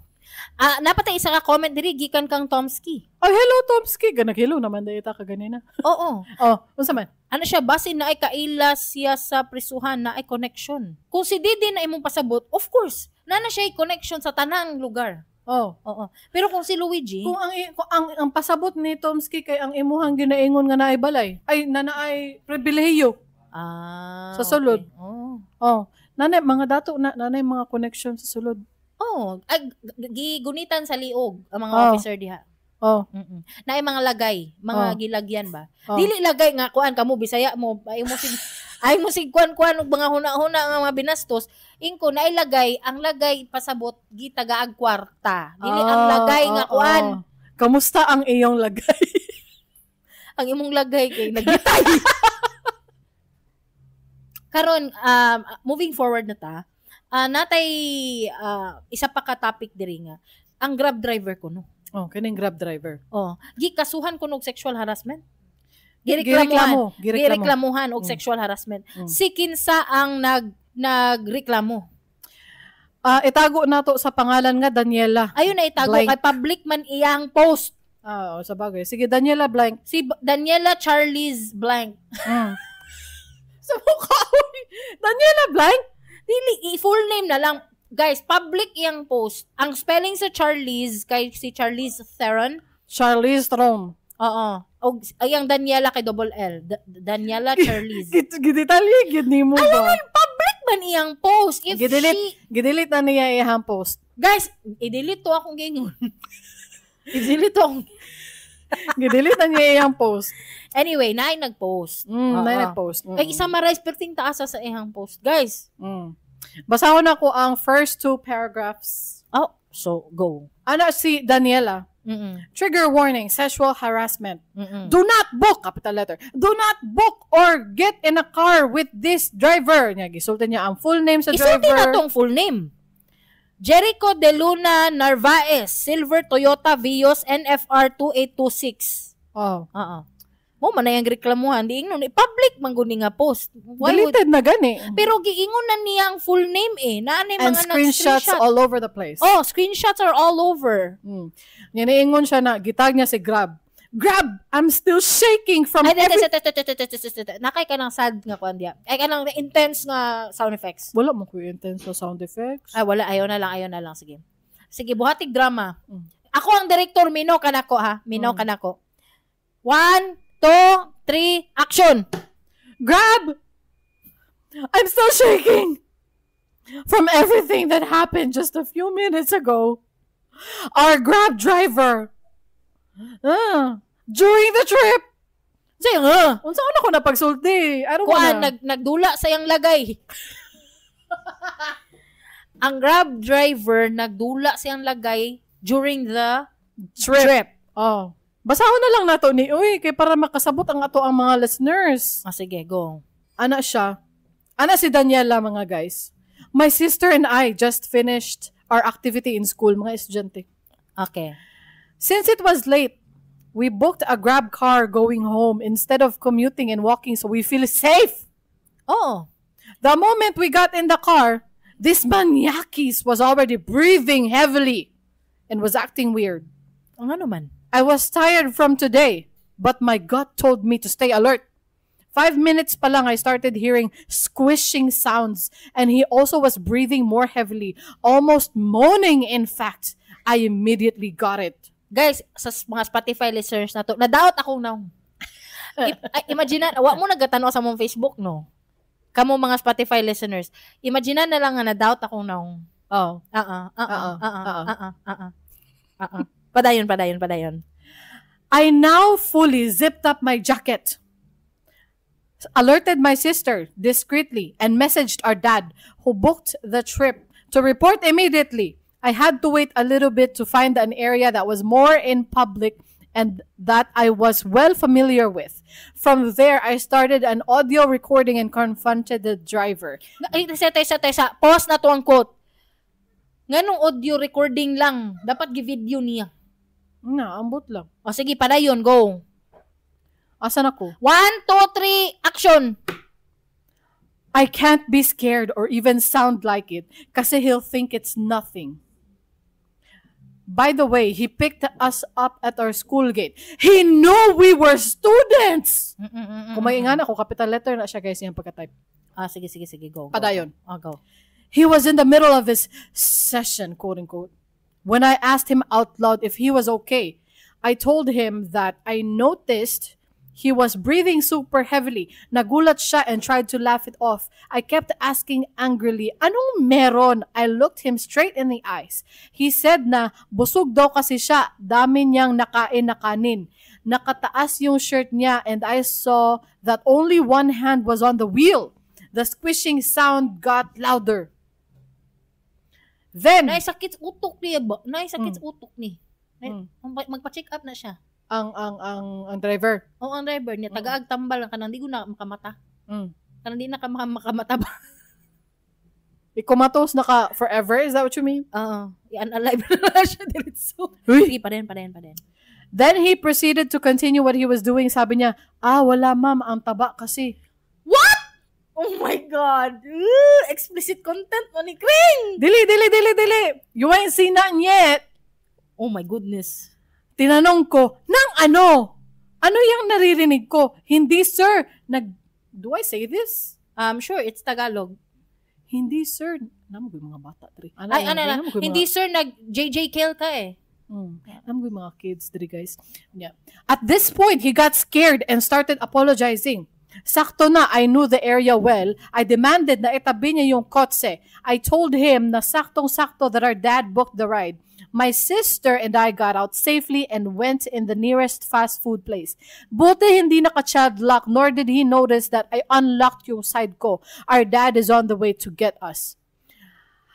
Ah, napatay isa ka comment diri gikan kang Tomsky. Ay, hello Tomsky. Ganag hello naman dahil ta ka ganina. Oo. Oh, unsa man? Ano siya, basin na ay kaila siya sa prisuhan na ay connection. Kung si Didi na imong pasabot, of course, na na siya ay connection sa tanang lugar. Oh. Oo. Pero kung si Luigi, Kung ang pasabot ni Tomsky kay ang imuhang ginaingon nga naay balay, ay na naay pribilehiyo. ah, Sa sulod. Okay. Oh. Oh, nanay mga dato na nanay mga connection sa sulod. Oh, ay, gigunitan sa liog ang mga Oh. officer diha. Oh, Naay mga lagay, mga Oh. gilagyan ba. Oh. Dili lagay nga kuan kamo Bisaya mo, ay mo sig ay mo sig kuan-kuan og mga huna-huna nga mga binastos, ingko naay lagay, ang lagay pasabot gitagaag kwarta. Dili ang Ah, lagay nga oo. kuan, Kamusta ang iyong lagay? Ang imong lagay kay nagitay. Karon moving forward na ta, natay isa pa ka topic diri nga. Ang Grab driver ko no. Oh, kining Grab driver. Oh, gikasuhan ko og sexual harassment. Gireklamuhan. Gireklamo. Gireklamo. Gireklamuhan og sexual harassment. Si kinsa ang nagreklamo? Ah, itago nato sa pangalan nga Daniela. Ayun na itago Blank. kay public man iyang post. Ah, oh, sa bagay. Sige, Daniela blank. Si Daniela Charlize blank. Sa mukha. Uy. Daniela blank? Dili, full name na lang. Guys, public iyang post. Ang spelling sa Charlize kay si Charlize Theron. Charlize Theron. Oo. Og ay ang Daniela kay double L. Daniela Charlize. Gidetalye gid nimo ba? Public man iyang post. If Gidelete. she Gidelete na niya iyang post. Guys, i-delete to akong gingon. I-delete to akong Gidelete na niya iyang post. Anyway, naay nag-post. Mm, Oo. na nag-post. Ay, i-summarize perting taas sa iyang post. Guys. Basahon ako ang first two paragraphs. Oh, so go. Ano si Daniela? Trigger warning, sexual harassment. Do not book, capital letter. Do not book or get in a car with this driver. Niya, gisulti niya ang full name sa Isulti driver. na tong full name. Jericho De Luna Narvaez, Silver Toyota Vios NFR 2826. Oh. Oo. Mo man na yung reklamuhan, di ingnon public man gud ni nga post. Why would Deleted na gani. Pero giingon na niya ang full name eh. Naa na yung And mga screenshots nag-screenshot. all over the place. Oh, screenshots are all over. Niya niingon siya na gitag niya si Grab. Grab, I'm still shaking from Ay, every Nakay ka ng sad nga kuan diya. Ay ka ng intense nga sound effects. Wala mo ko intense na sound effects. Ay, wala. Ayaw na lang. Ayaw na lang. Sige. Sige, buhatig drama. Ako ang director. Minaw ka nako, ha? Minaw ka nako. 1, 2, 3, action! Grab! I'm still shaking from everything that happened just a few minutes ago. Our Grab driver, during the trip, Sa'yo nga! Unsa ko na ko napagsulti? I don't Kuan, wanna. Nagdula sa iyang lagay. Ang Grab driver nagdula sa iyang lagay during the Trip. trip. Oh. Basahon na lang nato ni uy kay para makasabot ang ato ang mga listeners. Ah, sige, go. Ana siya. Ana si Daniela, mga guys. My sister and I just finished our activity in school, mga estudyante. Okay. Since it was late, we booked a Grab car going home instead of commuting and walking so we feel safe. Oo. The moment we got in the car, this manyakis was already breathing heavily and was acting weird. Ang ano man? I was tired from today, but my gut told me to stay alert. 5 minutes pa lang, I started hearing squishing sounds, and he also was breathing more heavily, almost moaning, in fact. I immediately got it. Guys, sa mga Spotify listeners na to, nadaot ako now. Imagine na, wa mo nagatanaw sa mong Facebook, no? Kamo mga Spotify listeners, imagine na lang nga nadaot ako now. Oh. Ah ah ah ah Oo, ah ah oo. ah ah ah ah ah. Padayon, padayon, padayon. I now fully zipped up my jacket, alerted my sister discreetly, and messaged our dad, who booked the trip, to report immediately. I had to wait a little bit to find an area that was more in public and that I was well familiar with. From there, I started an audio recording and confronted the driver. Ay, tesa, tesa, tesa. Pause na to ang quote. Nganong audio recording lang? Dapat gi-video niya. Na, ambot lang. O sige, padayon, go. Asan ako? 1, 2, 3, action! I can't be scared or even sound like it kasi he'll think it's nothing. By the way, he picked us up at our school gate. He knew we were students! Kung may ingan ako, capital letter na siya guys yung pagka-type. Ah, sige, sige, sige, go. Go. Padayon. Ah, go. He was in the middle of his session, quote unquote. When I asked him out loud if he was okay, I told him that I noticed he was breathing super heavily. Nagulat siya and tried to laugh it off. I kept asking angrily, "Anong meron?" I looked him straight in the eyes. He said na busog daw kasi siya, dami niyang nakain na kanin. Nakataas yung shirt niya and I saw that only one hand was on the wheel. The squishing sound got louder. Then, Nay sakit sa utok niya ba? Nay sakit sa utok ni. Nay, magpa-check up na siya. Ang driver. O ang driver niya tagaag tambal ang kanang di ko na makamata. Kanang di na ka makamata ba? Ikumatos na ka forever? Is that what you mean? Oo. I-unalive na siya diretso. Uy. Sige, padayon, padayon, padayon. Then he proceeded to continue what he was doing. Sabi niya, "Ah, wala, ma'am, ang taba kasi." What? Oh my God. Ugh, explicit content mo ni Kring. Dili, dili, dili, dili. You ain't seen nothing yet. Oh my goodness. Tinanong ko, "Nang ano? Ano yung naririnig ko?" "Hindi, sir. Do I say this?" Sure, it's Tagalog. "Hindi, sir." Namo ko yung mga bata, dre. Ay, ano na. "Hindi, sir, nag JJ Cale ka eh." Namo ko yung mga kids, dre, guys. Yeah. At this point, he got scared and started apologizing. Sakto na, I knew the area well. I demanded na itabi niya yung kotse. I told him na saktong-sakto that our dad booked the ride. My sister and I got out safely and went in the nearest fast food place. Buti hindi naka-child lock, nor did he notice that I unlocked yung side ko. Our dad is on the way to get us.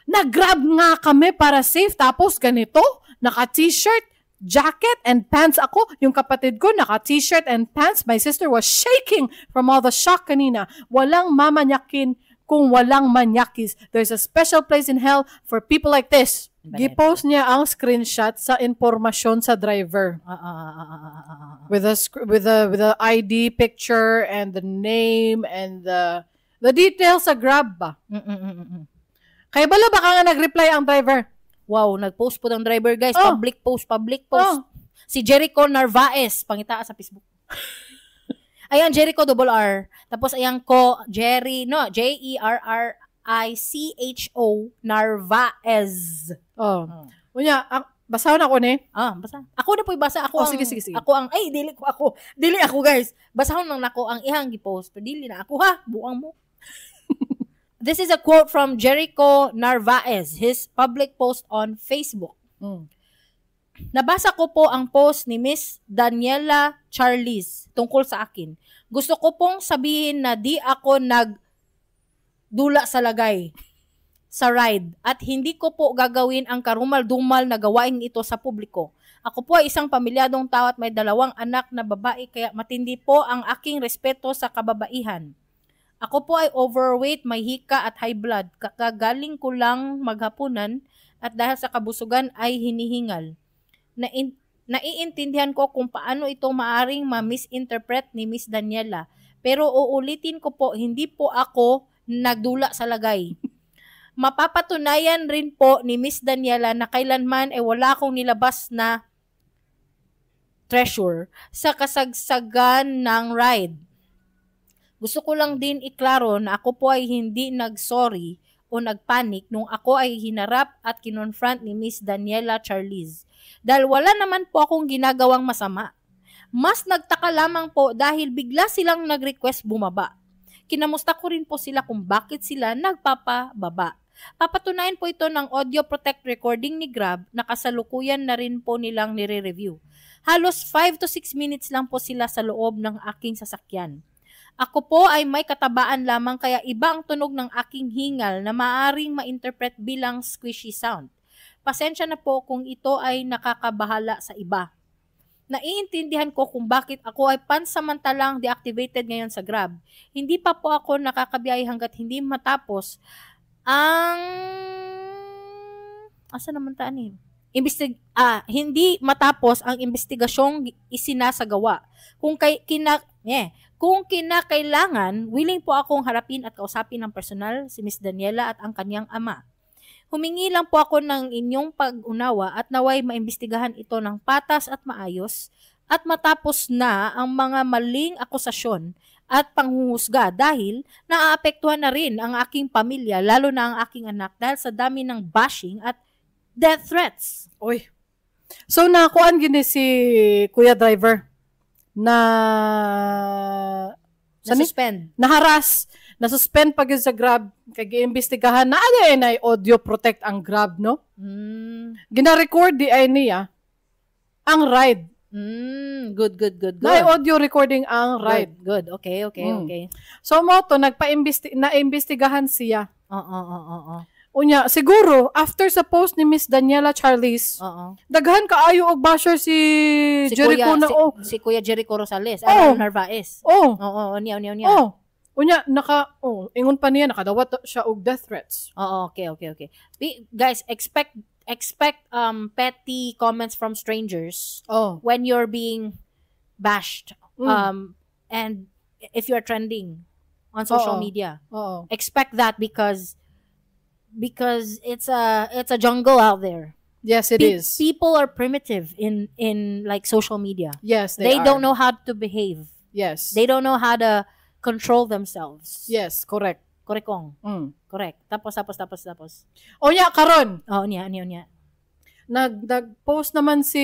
Nag-Grab nga kami para safe, tapos ganito, naka-T-shirt, jacket, and pants ako. Yung kapatid ko, naka-T-shirt and pants. My sister was shaking from all the shock kanina. Walang mamanyakin kung walang manyakis. There's a special place in hell for people like this. Gipost niya ang screenshot sa impormasyon sa driver with a ID picture and the name and the details sa Grab ba. Kaya bala baka nga nag-reply ang driver. Wow, nag-post po ng driver, guys. Oh. Public post, public post. Oh. Si Jericho Narvaez, pangitaa sa Facebook. Ayan, Jericho double R. Tapos ayan ko, Jerry, no, Jerricho Narvaez. Oh. Unya, ang, basahon ako ni. Ah, basa. Ako na po basa. Ako Oh, ang, sige, sige, sige. Ako ang, ay, dili ko ako. Dili ako, guys. Basahon lang nako ang ihang gipost. Pero dili na ako, ha. Buang mo. This is a quote from Jericho Narvaez, his public post on Facebook. "Nabasa ko po ang post ni Miss Daniela Charlize tungkol sa akin. Gusto ko pong sabihin na di ako nag dula sa lagay sa ride at hindi ko po gagawin ang karumal-dumal na gawain ito sa publiko. Ako po ay isang pamilyadong tao at may dalawang anak na babae, kaya matindi po ang aking respeto sa kababaihan. Ako po ay overweight, may hika at high blood. Kakagaling ko lang maghapunan at dahil sa kabusugan ay hinihingal. Naiintindihan ko kung paano ito maaring ma-misinterpret ni Miss Daniela. Pero uulitin ko po, hindi po ako nagdula sa lagay. Mapapatunayan rin po ni Miss Daniela na kailanman ay wala akong nilabas na treasure sa kasagsagan ng ride. Gusto ko lang din iklaro na ako po ay hindi nag-sorry o nagpanic nung ako ay hinarap at kinonfront ni Miss Daniela Charlize. Dahil wala naman po akong ginagawang masama. Mas nagtaka lamang po dahil bigla silang nag-request bumaba. Kinamusta ko rin po sila kung bakit sila nagpapababa. Papatunayan po ito ng audio protect recording ni Grab na kasalukuyan na rin po nilang nire-review. Halos 5 to 6 minutes lang po sila sa loob ng aking sasakyan. Ako po ay may katabaan lamang, kaya iba ang tunog ng aking hingal na maaring ma-interpret bilang squishy sound. Pasensya na po kung ito ay nakakabahala sa iba. Naiintindihan ko kung bakit ako ay pansamantalang deactivated ngayon sa Grab. Hindi pa po ako nakakabiyahe hanggat hindi matapos ang, asa naman taan eh? Hindi matapos ang investigasyong isinasagawa. Kung kinakailangan, willing po akong harapin at kausapin ng personal si Miss Daniela at ang kanyang ama. Humingi lang po ako ng inyong pag-unawa at naway maimbestigahan ito ng patas at maayos at matapos na ang mga maling akusasyon at panghuhusga dahil naaapektuhan na rin ang aking pamilya, lalo na ang aking anak, dahil sa dami ng bashing at death threats." Oy. So nakuan gini si Kuya Driver na Sani? Na-suspend. Naharas, na-suspend pag yun sa Grab kay giimbestigahan na ano eh na audio protect ang Grab, no? Gina-record di ay niya ang ride. Good, good, good, good. Na audio recording ang ride. Good, good. Okay. So mo to nagpa-imbesti naimbestigahan siya. Oo, oo, oo. Unya, siguro after sa post ni Miss Daniela Charlize, daghan kaayo og basher si, Si Jericho Kuya, na si, oh. si Kuya Jericho Rosales, Oh. oh. Narvaez. Oh. Oo, niya, niya, niya. Oh. Unya naka oh, ingon pa niya nakadawat siya og death threats. Oo, okay. Guys, expect Expect petty comments from strangers when you're being bashed and if you're trending on social media. Expect that because it's a jungle out there. Yes, it is. People are primitive in like social media. Yes, they They are. Don't know how to behave. They don't know how to control themselves. Yes, correct. Correct kong. Correct. Tapos, tapos, tapos, tapos. O nya, karon Oh, niya, niya, niya. Nag-post naman si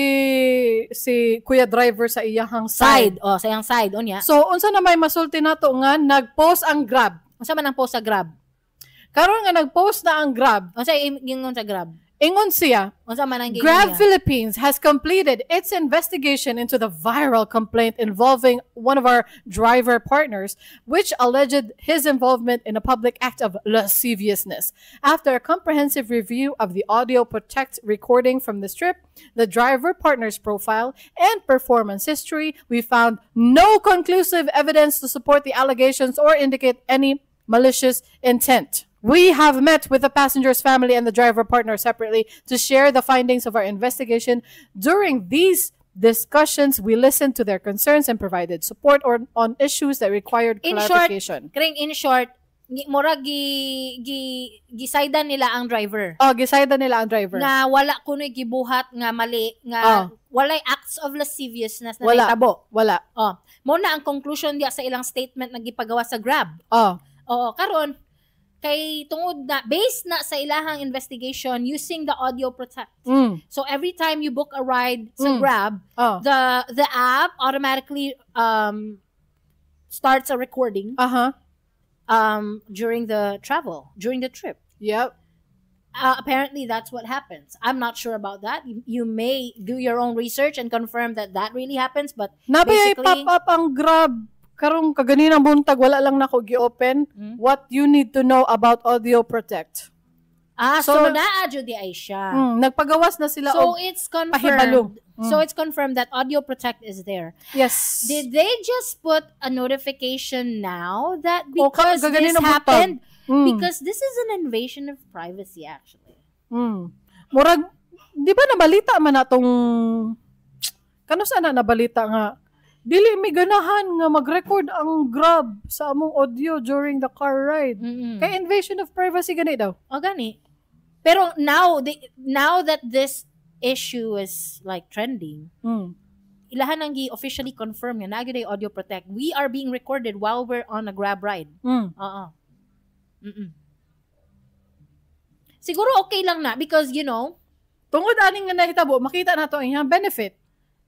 Kuya Driver sa iyahang Side. side. Oh, sa iyang side. O niya. So, unsa na may masulti nato nga nag-post ang Grab? Unsa man ang post sa Grab? Karon nga nag-post na ang Grab, Unsa ingon sa Grab? Ingon siya, Unsa man ang giingon "Grab niya? Philippines has completed its investigation into the viral complaint involving one of our driver partners, which alleged his involvement in a public act of lasciviousness. After a comprehensive review of the audio protect recording from this trip, the driver partner's profile, and performance history, we found no conclusive evidence to support the allegations or indicate any malicious intent. We have met with the passenger's family and the driver partner separately to share the findings of our investigation. During these discussions, we listened to their concerns and provided support on issues that required In short, clarification." Kring in short, mura gi gisaydan nila ang driver. Oh, gisaydan nila ang driver. Nga wala kuno'y gibuhat nga mali nga walay acts of lasciviousness na Wala. nahitabo. Wala. Oh, mo na ang conclusion diya sa ilang statement na gipagawa sa Grab. Oo, karon kay tungod na based na sa ilahang investigation using the audio protect. So every time you book a ride sa Grab, the app automatically starts a recording during the travel, during the trip. Apparently that's what happens. I'm not sure about that. You may do your own research and confirm that that really happens, but Naa bay basically pop up ang Grab karong kaganinang buntag, wala lang nako gi-open. What you need to know about audio protect. Ah, so, naa jud di ay siya. Nagpagawas na sila So og it's pahibalo. confirmed. So it's confirmed that audio protect is there. Yes. Did they just put a notification now that O, because this kaganinang buntag. happened? Because this is an invasion of privacy, actually. Murag di ba nabalita man natong kano sana nabalita nga dili mi ganahan nga mag-record ang Grab sa among audio during the car ride. Kay invasion of privacy gani daw. O gani. Pero now that this issue is like trending, ilahan ang gi officially confirm nga naa gyud ay audio protect. We are being recorded while we're on a Grab ride. Oo. Siguro okay lang na because Tungod ani nga nahitabo, makita nato ang iyang benefit.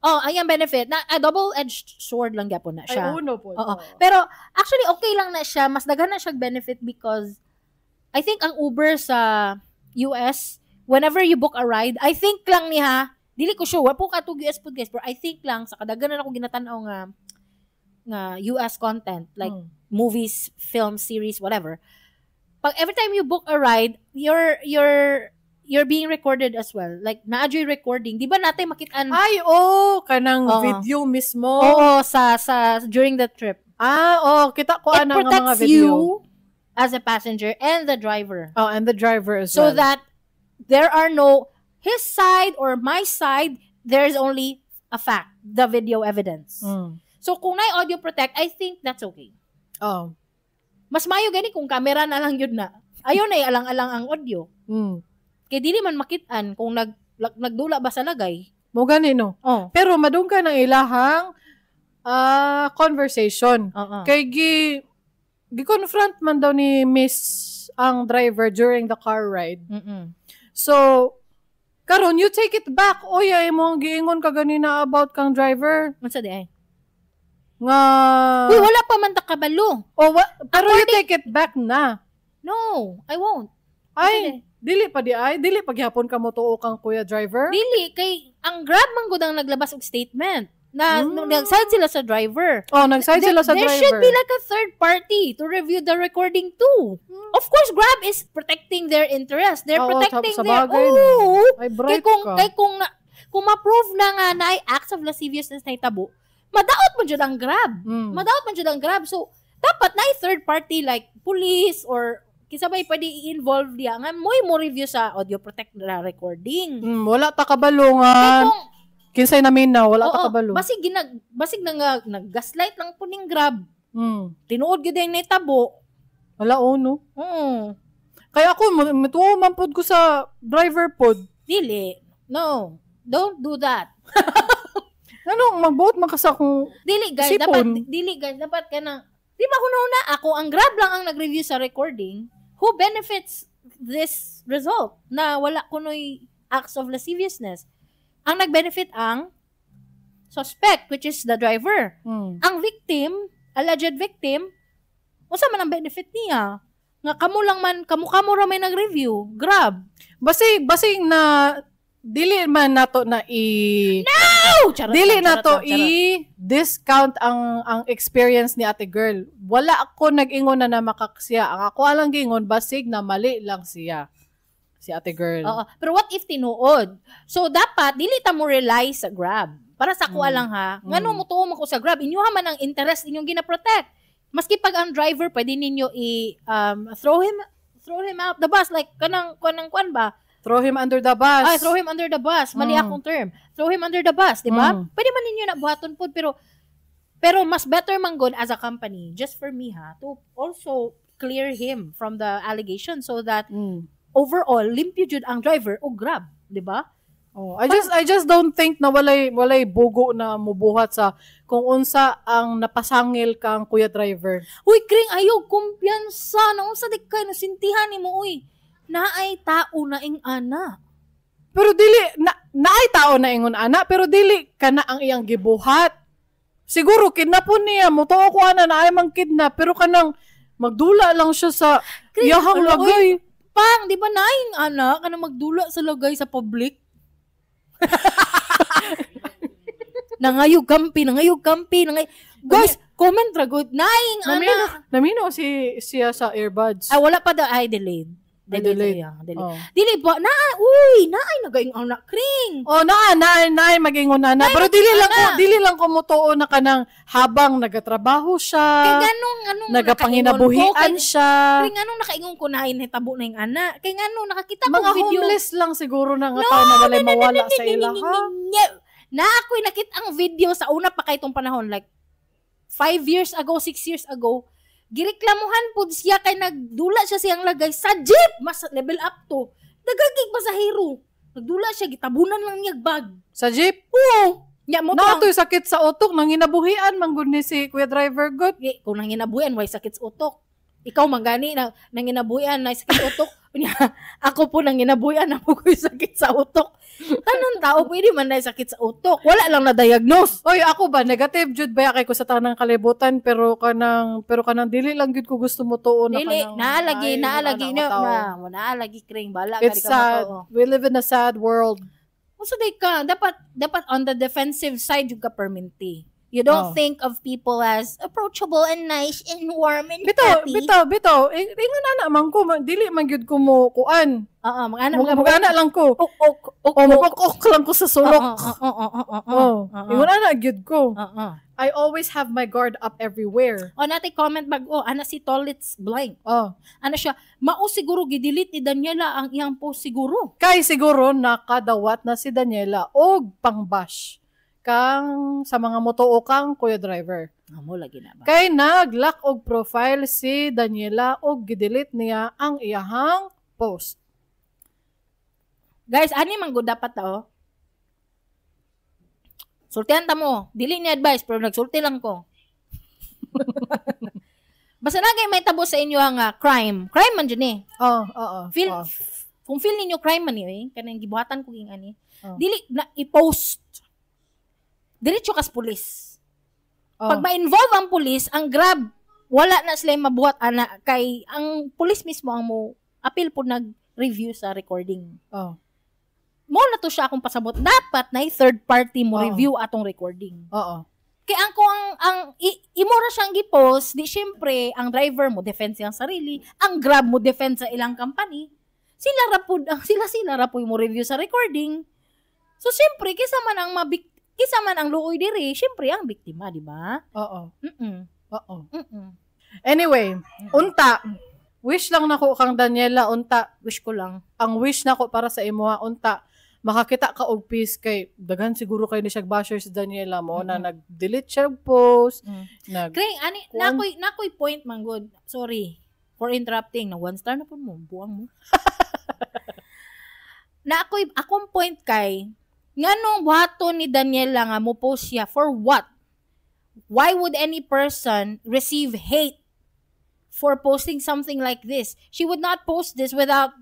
Oh, ang iyang benefit na a double-edged sword lang gyapon na siya. Ay, uno po. Oo. Pero actually okay lang na siya, mas daghan na siya benefit because I think ang Uber sa US, whenever you book a ride, I think lang niya, dili ko sure, wa po ka US pod guys, pero I think lang sa kadaghanan ako ginatan-aw nga US content like movies, film, series, whatever. Pag every time you book a ride, you're being recorded as well. Like naa jud recording. Di ba natay makitaan? Ay, oh, kanang Oo. Video mismo. Oo, sa during the trip. Ah, oh, kita ko It ana nga mga protects video. you as a passenger and the driver. Oh, and the driver as So well. that there are no his side or my side, there's only a fact, the video evidence. So kung naay audio protect, I think that's okay. Mas mayo gani kung camera na lang yun na. Ayaw na alang-alang ang audio. Kay dili man makitaan kung nagdula ba sa lagay. Mo gani no. Oh. Pero madunggan ang ilahang conversation. Oo. Kay gi-confront man daw ni Miss ang driver during the car ride. So, karon you take it back. Oy, ay mo ang giingon ka ganina about kang driver Unsa di ay? nga Uy, wala pa man ta kabalo. Oh, pero you take it back na. No, I won't. Ay, dili pa di ay, dili pa gihapon ka mo tuo kang kuya driver. Dili kay ang Grab man gud ang naglabas og statement na nag-side sila sa driver. Oh, nag-side sila sa There driver. should be like a third party to review the recording too. Of course, Grab is protecting their interest. They're Oo, protecting sa their bagay, no. Oo. Ay, Kay bright kung ka. kay kung ma-prove na nga na ay acts of lasciviousness na itabo, madaot man jud ang Grab. Madaot man jud ang Grab. So, dapat na third party like police or Kinsa bay pwede i-involve diya nga moy mo review sa audio protect na recording. Wala ta kabalo nga. Kay kung Kinsay namin na wala ta oo, kabalo. Basig na nga nag-gaslight lang po ning Grab. Tinuod gyud ang nahitabo. Wala oh, no. Oo. Kaya ako mituo man pod ko sa driver pod. Dili. No. Don't do that. Ano magbuot man ka sa akong Dili guys, sipon. Dapat dili guys, dapat kanang di ba una ako ang Grab lang ang nag-review sa recording. Who benefits this result na wala kunoy acts of lasciviousness? Ang nag-benefit ang suspect, which is the driver. Ang victim, alleged victim, unsa man ang benefit niya? Nga kamo lang man, kamo-kamo ra may nag-review. Grab. Basig basig na dili man nato na i Oh, charot dili lang, na charot to lang, charot. i-discount ang experience ni ate girl. Wala ako nag-ingon na namakaksiya. Ang ako alang gingon basig na mali lang siya. Si ate girl. Oo. Pero what if tinuod? So, dapat, dili ta mo rely sa Grab. Para sa ako lang ha. Ngano mo tuo mo ko sa Grab? Inyo man ang interest inyong gina-protect. Maski pag ang driver, pwede ninyo i throw him out the bus. Like, kanang, kanang kwan ba? Throw him under the bus. Ay, throw him under the bus. Mali akong term. Throw him under the bus, di ba? Pwede man ninyo na buhaton pod, pero mas better man good as a company, just for me ha, to also clear him from the allegation so that overall, limpyo jud ang driver o Grab, di ba? Oh, I just don't think na walay bugo na mubuhat sa kung unsa ang napasangil kang kuya driver. Uy, kring ayaw kumpiyansa na unsa di kay nasintihan nimo uy. Naay tao na ing ana. Pero dili na naay tao na ingon ana, pero dili kana ang iyang gibuhat. Siguro kidnapon niya, mutuo ko ana na ay mang kidnap, pero kanang magdula lang siya sa Kring, iyahang ala, lagay. uy, pang, di ba naing ana kanang magdula sa lagay sa public? Nangayog kampi, nangayog kampi, nangay. Guys, comment ra good. Naing ana. Namino si siya sa earbuds. Ay, wala pa daw. Ay, delayed. Ay, Delayed. delayed. Siya, delayed. Oh. Dili ba? Na, uy, naay nagaing anak kring. Oh, naa naa naa magingon ana. Pero dili lang ko mutuo na kanang habang nagatrabaho Kay siya, ganong anong nagapanginabuhian siya. Kay nganong nakaingon ko na hitabo na yung ana. Kay ngano nakakita ko Mga video. homeless lang siguro na nga tao na walay mawala sa ila ha. Na ako'y nakita ang video sa una pa kay itong panahon, like 5 years ago, 6 years ago. Gireklamuhan pud siya kay nagdula siya siyang lagay sa jeep, mas level up to. Nagagig pasahero. Nagdula siya, gitabunan lang niya bag. Sa jeep. Oo. Nya mo to. Na ato'y sakit sa utok nanginabuhian man gud ni si Kuya Driver good. Gi, kung nanginabuhian, way sakit sa utok. Ikaw man gani na nanginabuhian na sakit sa utok. Unya, ako po nanginabuhian na po ko'y sakit sa utok. Tanan tao pwede man na sakit sa utok. Wala lang na-diagnose. Oy, ako ba negative jud ba kay ko sa tanang kalibutan, pero kanang dili lang gyud ko gusto mo tuo na Dili, kanang naalagi, ay, naalagi wala na, na tao. na, naalagi kring bala It's ka sad. mo We live in a sad world. Unsa day ka, dapat on the defensive side yung ka perminti. You don't Oh. think of people as approachable and nice and warm and Bitaw, happy. bitaw, bitaw. Ingon ana man ko, dili man gyud ko mo kuan. Oo, mag-ana, Mag-ana lang ko. Ok, ok, ok. O mapok lang ko sa sulok. Oo, oo, oo, oo, Oh, oo. ingon ana gyud ko. Oo. I always have my guard up everywhere. O natay comment bag oh, ana si Tolits blank. Oh. Ana siya, mao siguro gidelete ni Daniela ang iyang post siguro. Kay siguro nakadawat na si Daniela og pangbash kang sa mga motoo kang kuya driver. Amo lagi na ba? Kay nag-lock og profile si Daniela og gidelete niya ang iyahang post. Guys, ani man gud dapat ta oh. Sultihan ta mo. Dili ni advice pero nagsulti lang ko. Basta na kay may tabo sa inyo ang crime. Crime man jud ni. Oh, oo. Feel oh. Kung feel ninyo crime man ni eh, kanang gibuhatan ko ging ani. Oh. Dili na i-post. Diretso kas pulis. Oh. Pag ma-involve ang pulis, ang Grab wala na sila mabuhat ana kay ang pulis mismo ang mo appeal po nag-review sa recording. Oh. Mo na to siya akong pasabot. Dapat na third party mo Oo. review atong recording. Oo. Kay ang kung ang imo ra siyang gi-post, di syempre ang driver mo defense iyang sarili, ang Grab mo defense sa ilang company. Sila ra pud ang sila sila ra pud mo review sa recording. So syempre kaysa man ang luoy diri, syempre ang biktima, di ba? Oo. Oo. Anyway, unta, Wish lang nako kang Daniela unta. Wish ko lang. Ang wish nako para sa imuha unta makakita ka og peace kay daghan siguro kay ni siya basher si Daniela mo na nag-delete siya og post, nag Kring, ani, Kuan. nakoy point man good. Sorry for interrupting. Na one star na po mo. Buang mo. Nakoy, akong point kay, nganong buhaton ni Daniela nga mo post siya, for what? Why would any person receive hate for posting something like this? She would not post this without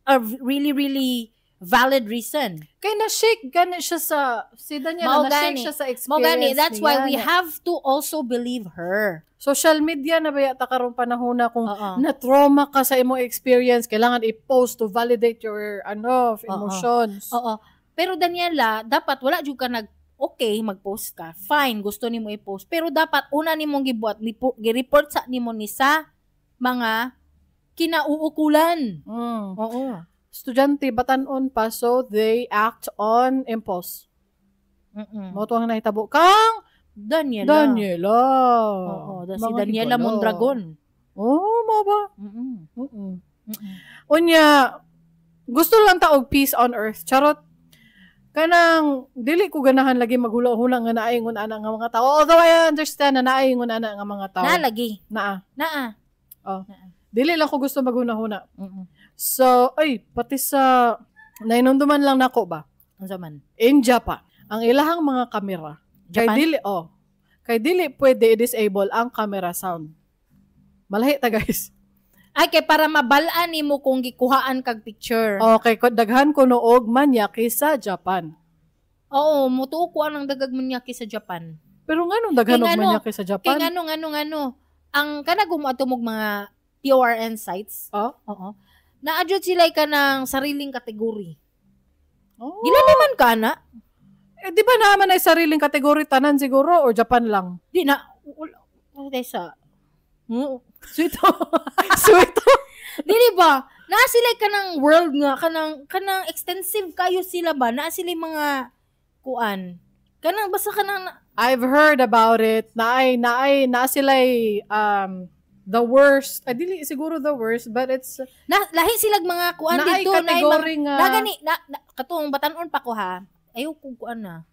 a really, really valid reason. Kay na-shake gani siya sa si Daniela, Mao na-shake gani. siya sa experience Mo gani, that's why we niya. have to also believe her. Social media na ba yata karong panahon na kung Oo. na-trauma ka sa imong experience, kailangan i-post to validate your ano, emotions. Oo. Pero Daniela, dapat wala jud ka nag okay mag-post ka. Fine, gusto nimo i-post. Pero dapat una nimong gibuhat, gi-report sa nimo ni sa mga kinauukulan. Oo. Estudyante batan-on pa, so they act on impulse. Mao to ang nahitabo kang Daniela. Daniela. Oo, si Mga Daniela higala. Mondragon. Oh, mao ba? Unya, gusto lang ta og peace on earth. Charot. Kanang dili ko ganahan lagi maghula-hula nga naay ngun ana nga mga tao. Although I understand na naay ngun ana nga mga tao. Na lagi. Naa. Naa. Oh. Dili lang ko gusto maghuna-huna. So, ay, pati sa nainunduman lang nako ba? Unsa man? In Japan, ang ilahang mga kamera. Kay Japan? dili oh. Kay dili pwede i-disable ang camera sound. Malahi ta, guys. Ay kay para mabal-an nimo kung gikuhaan kag picture. Okay, ko daghan ko og manyaki sa Japan. Oo, mutuo ko ang dagag manyaki sa Japan. Pero nganong daghan Kay og ngano? manyaki sa Kay Japan? ngano ngano ngano ang kanang gumatumog mga PORN sites. Oh? Oo. Naa jud sila ka ng sariling kategory. Oh. Dili naman ka na. Eh, di ba naman ay sariling kategory tanan siguro or Japan lang? Di na wala wala sa. Sweet. Sweet. Dili ba? Naa sila ka ng world nga kanang extensive kayo sila ba? Naa sila mga kuan. Kanang basta kanang I've heard about it. Naay naay naa sila'y the worst. Ay, dili siguro the worst, but it's na, lahi silag mga kuan naay dito naay mga kategory nga. Na gani na katong batan-on pa ko ha. Ayaw ko kuan na.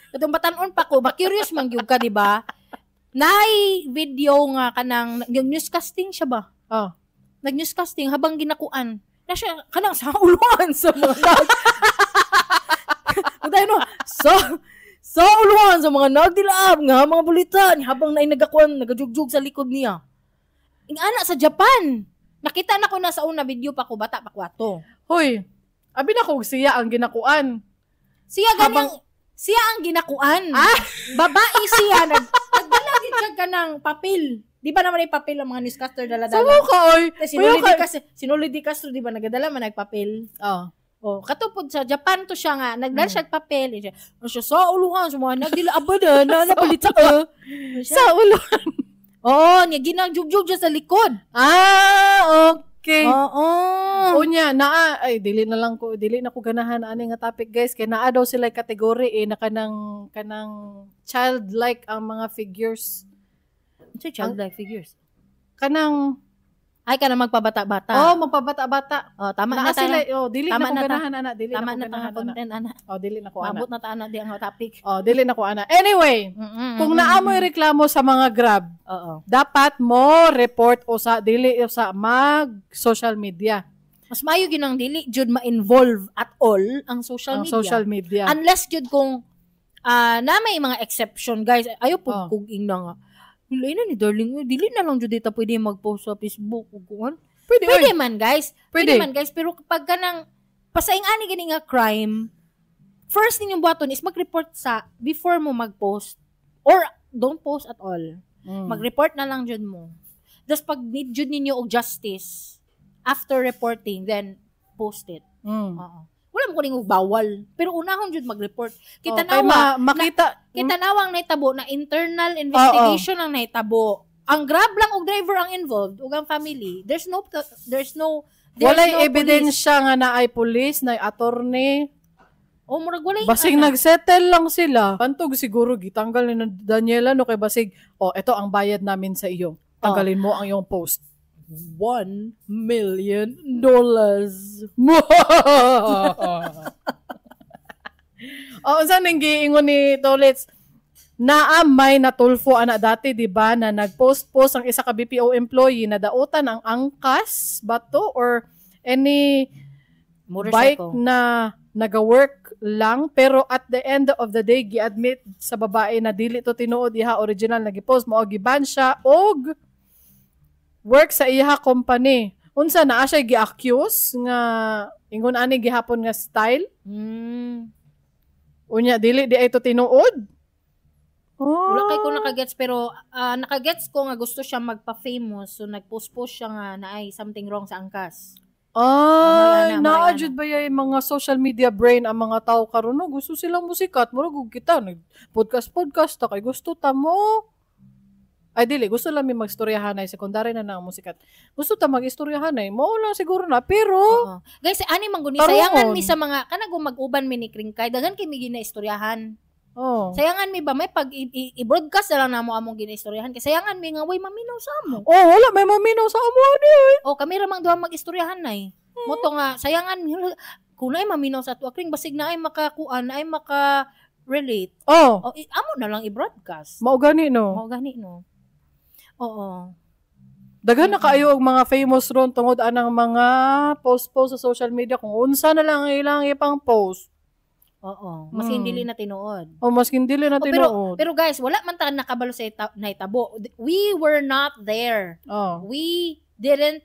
Katong batan-on pa ko, ba curious man gyud ka, di ba? Naay video nga kanang yung newscasting siya ba? Oh. Nag-newscasting habang ginakuan. Na siya kanang sa uluan sa mga nag. Tayo no, sa uluan sa mga nagdilaab nga mga balita habang naay nagakuan nagajugjug sa likod niya. Ingana sa Japan. Nakita na ko na sa una video pa ko bata pa ko ato. Hoy, abi na kog siya ang ginakuan. Siya gani Habang- siya ang ginakuan. Ah! Babae siya nagdala gid siya kanang papel. Di ba naman ay papel ang mga newscaster dala-dala? Samo ka oy. Tapos Kuya sinuli di kasi sinuli di Castro di ba nagadala man nagpapel. Oh. Oh, katupod sa Japan to siya nga nagdala siya og papel. Siya, ano siya sa uluhan sa mga nagdila abada na napalit sa Sa ulo. Oh, niya ginajugjug siya sa likod. Ah, okay. Oo. Unya, naa ay dili na lang ko, dili na ko ganahan ani nga topic, guys, kay naa daw sila kategory eh na kanang kanang childlike ang mga figures. Sa childlike figures. Kanang Ay ka na magpabata-bata. oh, magpabata-bata. Oh, tama Naa na ta. sila oh, dili Tama na ko na ta. ganahan ana, dili Tama na ko na ta nga ganahan ana. content ana. Oh, dili na ko ana. Mabot na ta ana di ang topic. Oh, dili na ko ana. Anyway, kung naa mo'y reklamo sa mga Grab, Oo. dapat mo report usa dili usa mag social media. Mas maayo gyud ang dili jud ma-involve at all ang social Ang media. social media. Unless jud kung na may mga exception guys. Ayo po Oh. kung ingna nga. Dili na ni darling, eh, dili na lang jud dita pwede mag-post sa Facebook ug kuan. Pwede, Pwede oy. man guys. Pwede. Pwede. Man guys, pero kapag kanang pasaing ani gani nga crime, first ninyong buhaton is mag-report sa before mo mag-post or don't post at all. Mag-report na lang jud mo. Tapos pag need jud ninyo og justice after reporting, then post it. Oo. Wala mo kuning og bawal. Pero unahon jud mag-report. Kita Oh, kay nawa, makita kita nawang nahitabo na internal investigation ang nahitabo. Ang Grab lang og driver ang involved ug ang family. There's walay no police. ebidensya nga naay police, naay attorney. Oh, murag walay Basig ana. nagsettle lang sila. Pantog siguro gitanggal ni Daniela no kay basig, oh, ito ang bayad namin sa iyo. Tanggalin mo ang iyong post. $1 million. Oh, unsa ning giingon ni Tolits? Naa may natulfo ana dati, di ba, na nag-post-post ang isa ka BPO employee na dautan ang angkas bato or any bike Motorcycle. Na naga-work lang, pero at the end of the day gi-admit sa babae na dili to tinuod iha original na gi-post mo, giban siya og work sa iha company. Unsa naa siya gi-accuse nga ingon ani gihapon nga style? Unya dili di ay to tinuod. Oh. Wala kay ko nakagets, pero nakagets ko nga gusto siya magpa-famous, so nagpost-post siya nga naay something wrong sa angkas. Ay, Mga ana, mga naa jud ba yay mga social media brain ang mga tao karon, no? Gusto silang musikat, murag og kita nag podcast podcast ta kay gusto ta mo. Ay dili, gusto lang mi magstoryahanay, sekundary na na ang musikat. Gusto ta magistoryahanay, mao lang siguro na, pero Oo. Guys, ani man guni, Taroon. sayangan mi sa mga kanang mag-uban mi ni Kringkay, daghan kay mi ginaistoryahan. Sayangan mi ba may pag i-broadcast na lang namo among ginaistoryahan kay sayangan mi nga way maminaw sa amo. Oh, wala may maminaw sa amo ani. O kami ra mang duha mag-istoryahan nay. Mo to nga sayangan mi kung naay maminaw sa ato, Kring, basig na ay makakuan, na ay maka relate. Oh, O amo na lang i-broadcast. Mao gani, no. Mao gani, no. Oo. Daghan na kaayo og mga famous ron tungod anang mga post-post sa social media kung unsa na lang ang ilang ipang post. Oo. Maski dili na tinuod. O maskin dili na Oh, pero tinuod. pero guys, wala man ta nakabalo sa nahitabo. We were not there. We didn't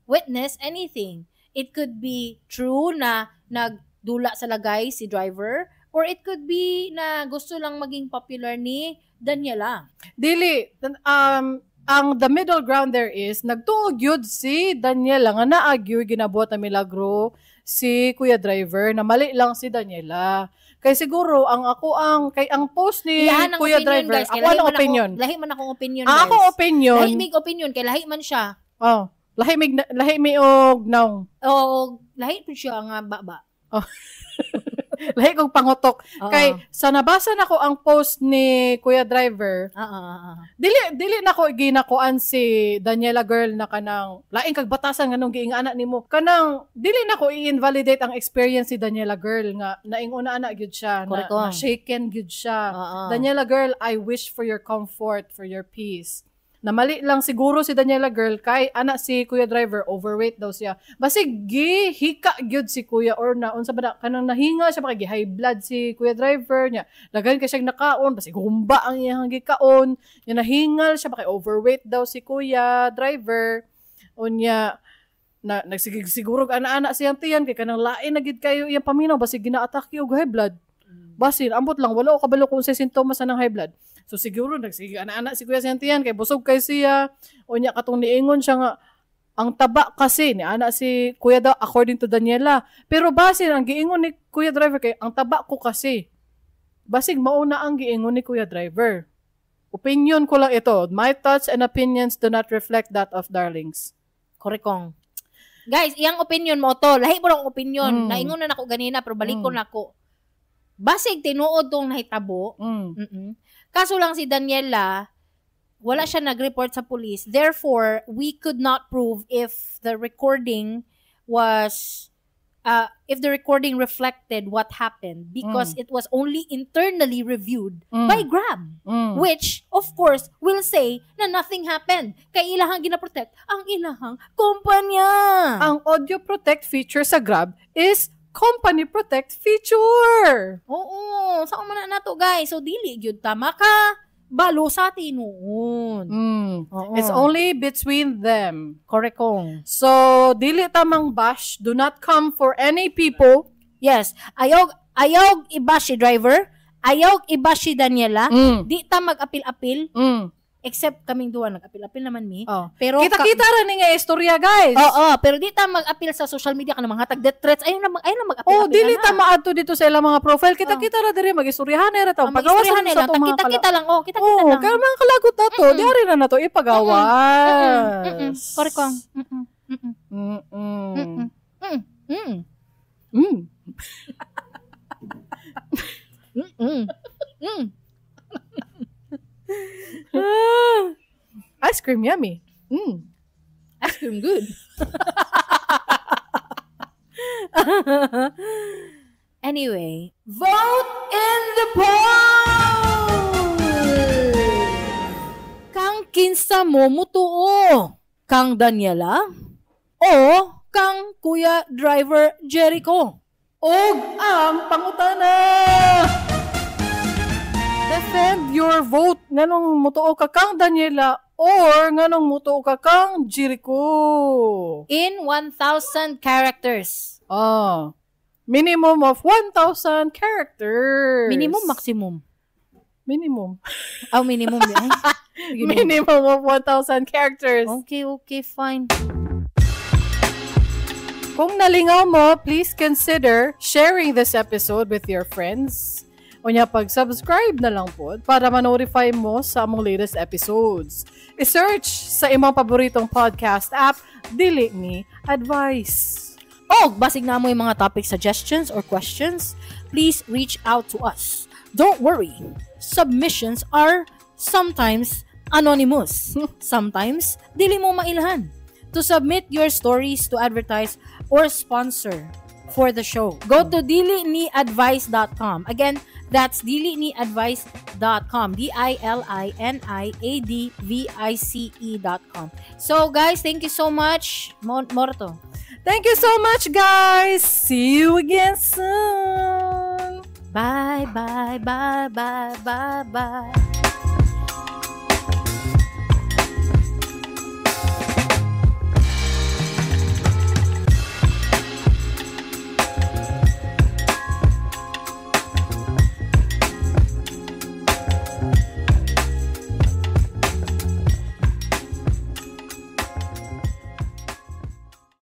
witness anything. It could be true na nagdula sa lagay si driver, or it could be na gusto lang maging popular ni Daniela. Dili ang the middle ground there is nagtuo gyud si Daniela nga naa gyud ginabuhat na milagro si Kuya Driver, na mali lang si Daniela. Kay siguro ang ako ang kay ang post ni Iyahan ang Kuya opinion, Driver, guys. Kay ako lahi ang man opinion. Ako, lahi man akong opinion, Ang guys. akong opinion, Lahi mig opinion kay lahi man siya. Oh, lahi mi og naong. Oo, lahi po siya nga baba. Lahi kog pangutok. Oo. Kay sa nabasa nako ang post ni Kuya Driver, Oo, oo, oo. dili dili nako ginakuan si Daniela girl na kanang laing kag batasan nganong giingana nimo. Kanang dili nako i-invalidate ang experience si Daniela girl nga nainguna ana gyud siya na, Correct ko. na shaken gyud siya. Oo. Daniela girl, I wish for your comfort, for your peace. Na mali lang siguro si Daniela girl kay ana si Kuya Driver overweight daw siya. Basig gihika gyud si Kuya or na unsa ba na kanang nahinga siya baka gi high blood si Kuya Driver niya. Daghan kay siya nakaon, basig humba ang iyang gikaon. Nya nahingal siya baka overweight daw si Kuya Driver. Unya na nagsigig siguro og ana-ana siyang tiyan kay kanang lain na gid kayo iyang paminaw, basig gina-atake og high blood. Basin, ambot lang, wala ko kabalo kung sa sintomas sa ng high blood. So siguro, nagsige, ana-ana si Kuya Santian, kay busog kay siya. Unya, katong niingon siya nga, ang taba kasi, ni ana si Kuya daw, according to Daniela. Pero basin, ang giingon ni Kuya Driver kay, ang taba ko kasi. Basig, mauna ang giingon ni Kuya Driver. Opinion ko lang ito. My thoughts and opinions do not reflect that of Darlings. Korekong. Guys, iyang opinion mo to. Lahi mo lang opinion. Naingon na nako ganina, pero balik ko nako. Basig tinuod tong nahitabo. Kaso lang si Daniela, wala siya nag-report sa police. Therefore, we could not prove if the recording reflected what happened because it was only internally reviewed by Grab. Which, of course, will say na nothing happened. Kay ilahang ginaprotect ang ilahang kumpanya. Ang audio protect feature sa Grab is company protect feature. Oo, saan man na nato, guys? So dili gyud tama ka balo sa tinuod. Oo. It's only between them. Correctong. So, dili tamang bash. Do not come for any people. Yes, ayaw ayaw i-bash si driver, ayaw i-bash si Daniela. Di ta mag-apil-apil except kaming duwa nag-apil-apil naman mi. Oh. Pero Kita-kita ra ni nga istorya, guys. Oo, pero di ta mag-apil sa social media ka mga hatag death threats. Ayaw na mag-apil. Oh, dili ta maadto dito sa ilang mga profile. Kita-kita ra diri magistoryahan ra ta. Pagawas Pagawasan lang, sa atong mga kita-kita lang. Oh, kita-kita Oh, lang. kaya mga kalagot na to, di na nato ipagawas. Correct ko. Mm-mm. Mm-mm. Mm-mm. Mm-mm. Mm. Mm. Mm. Ah. Ice cream yummy. Ice cream good. Anyway, vote in the poll! Kang kinsa mo mutuo? Kang Daniela? O kang Kuya Driver Jericho? Og ang pangutana! Defend your vote. Nganong mutuo ka kang Daniela or nganong mutuo ka kang Jericho? In 1,000 characters. Ah. Minimum of 1,000 characters. Minimum, maximum? Minimum. Oh, minimum. Ay, Minimum of 1,000 characters. Okay, fine. Kung nalingaw mo, please consider sharing this episode with your friends. Unya pag-subscribe na lang po para ma-notify mo sa among latest episodes. I-search sa imong paboritong podcast app, Dili Ni Advice. Og basig naa moy mga topic suggestions or questions, please reach out to us. Don't worry. Submissions are sometimes anonymous. Sometimes, dili mo mailhan. To submit your stories to advertise or sponsor for the show, go to diliniadvice.com. Again, that's diliniadvice.com. diliniadvice.com. So, guys, thank you so much. Morto. Thank you so much, guys. See you again soon. Bye, bye, bye, bye, bye, bye.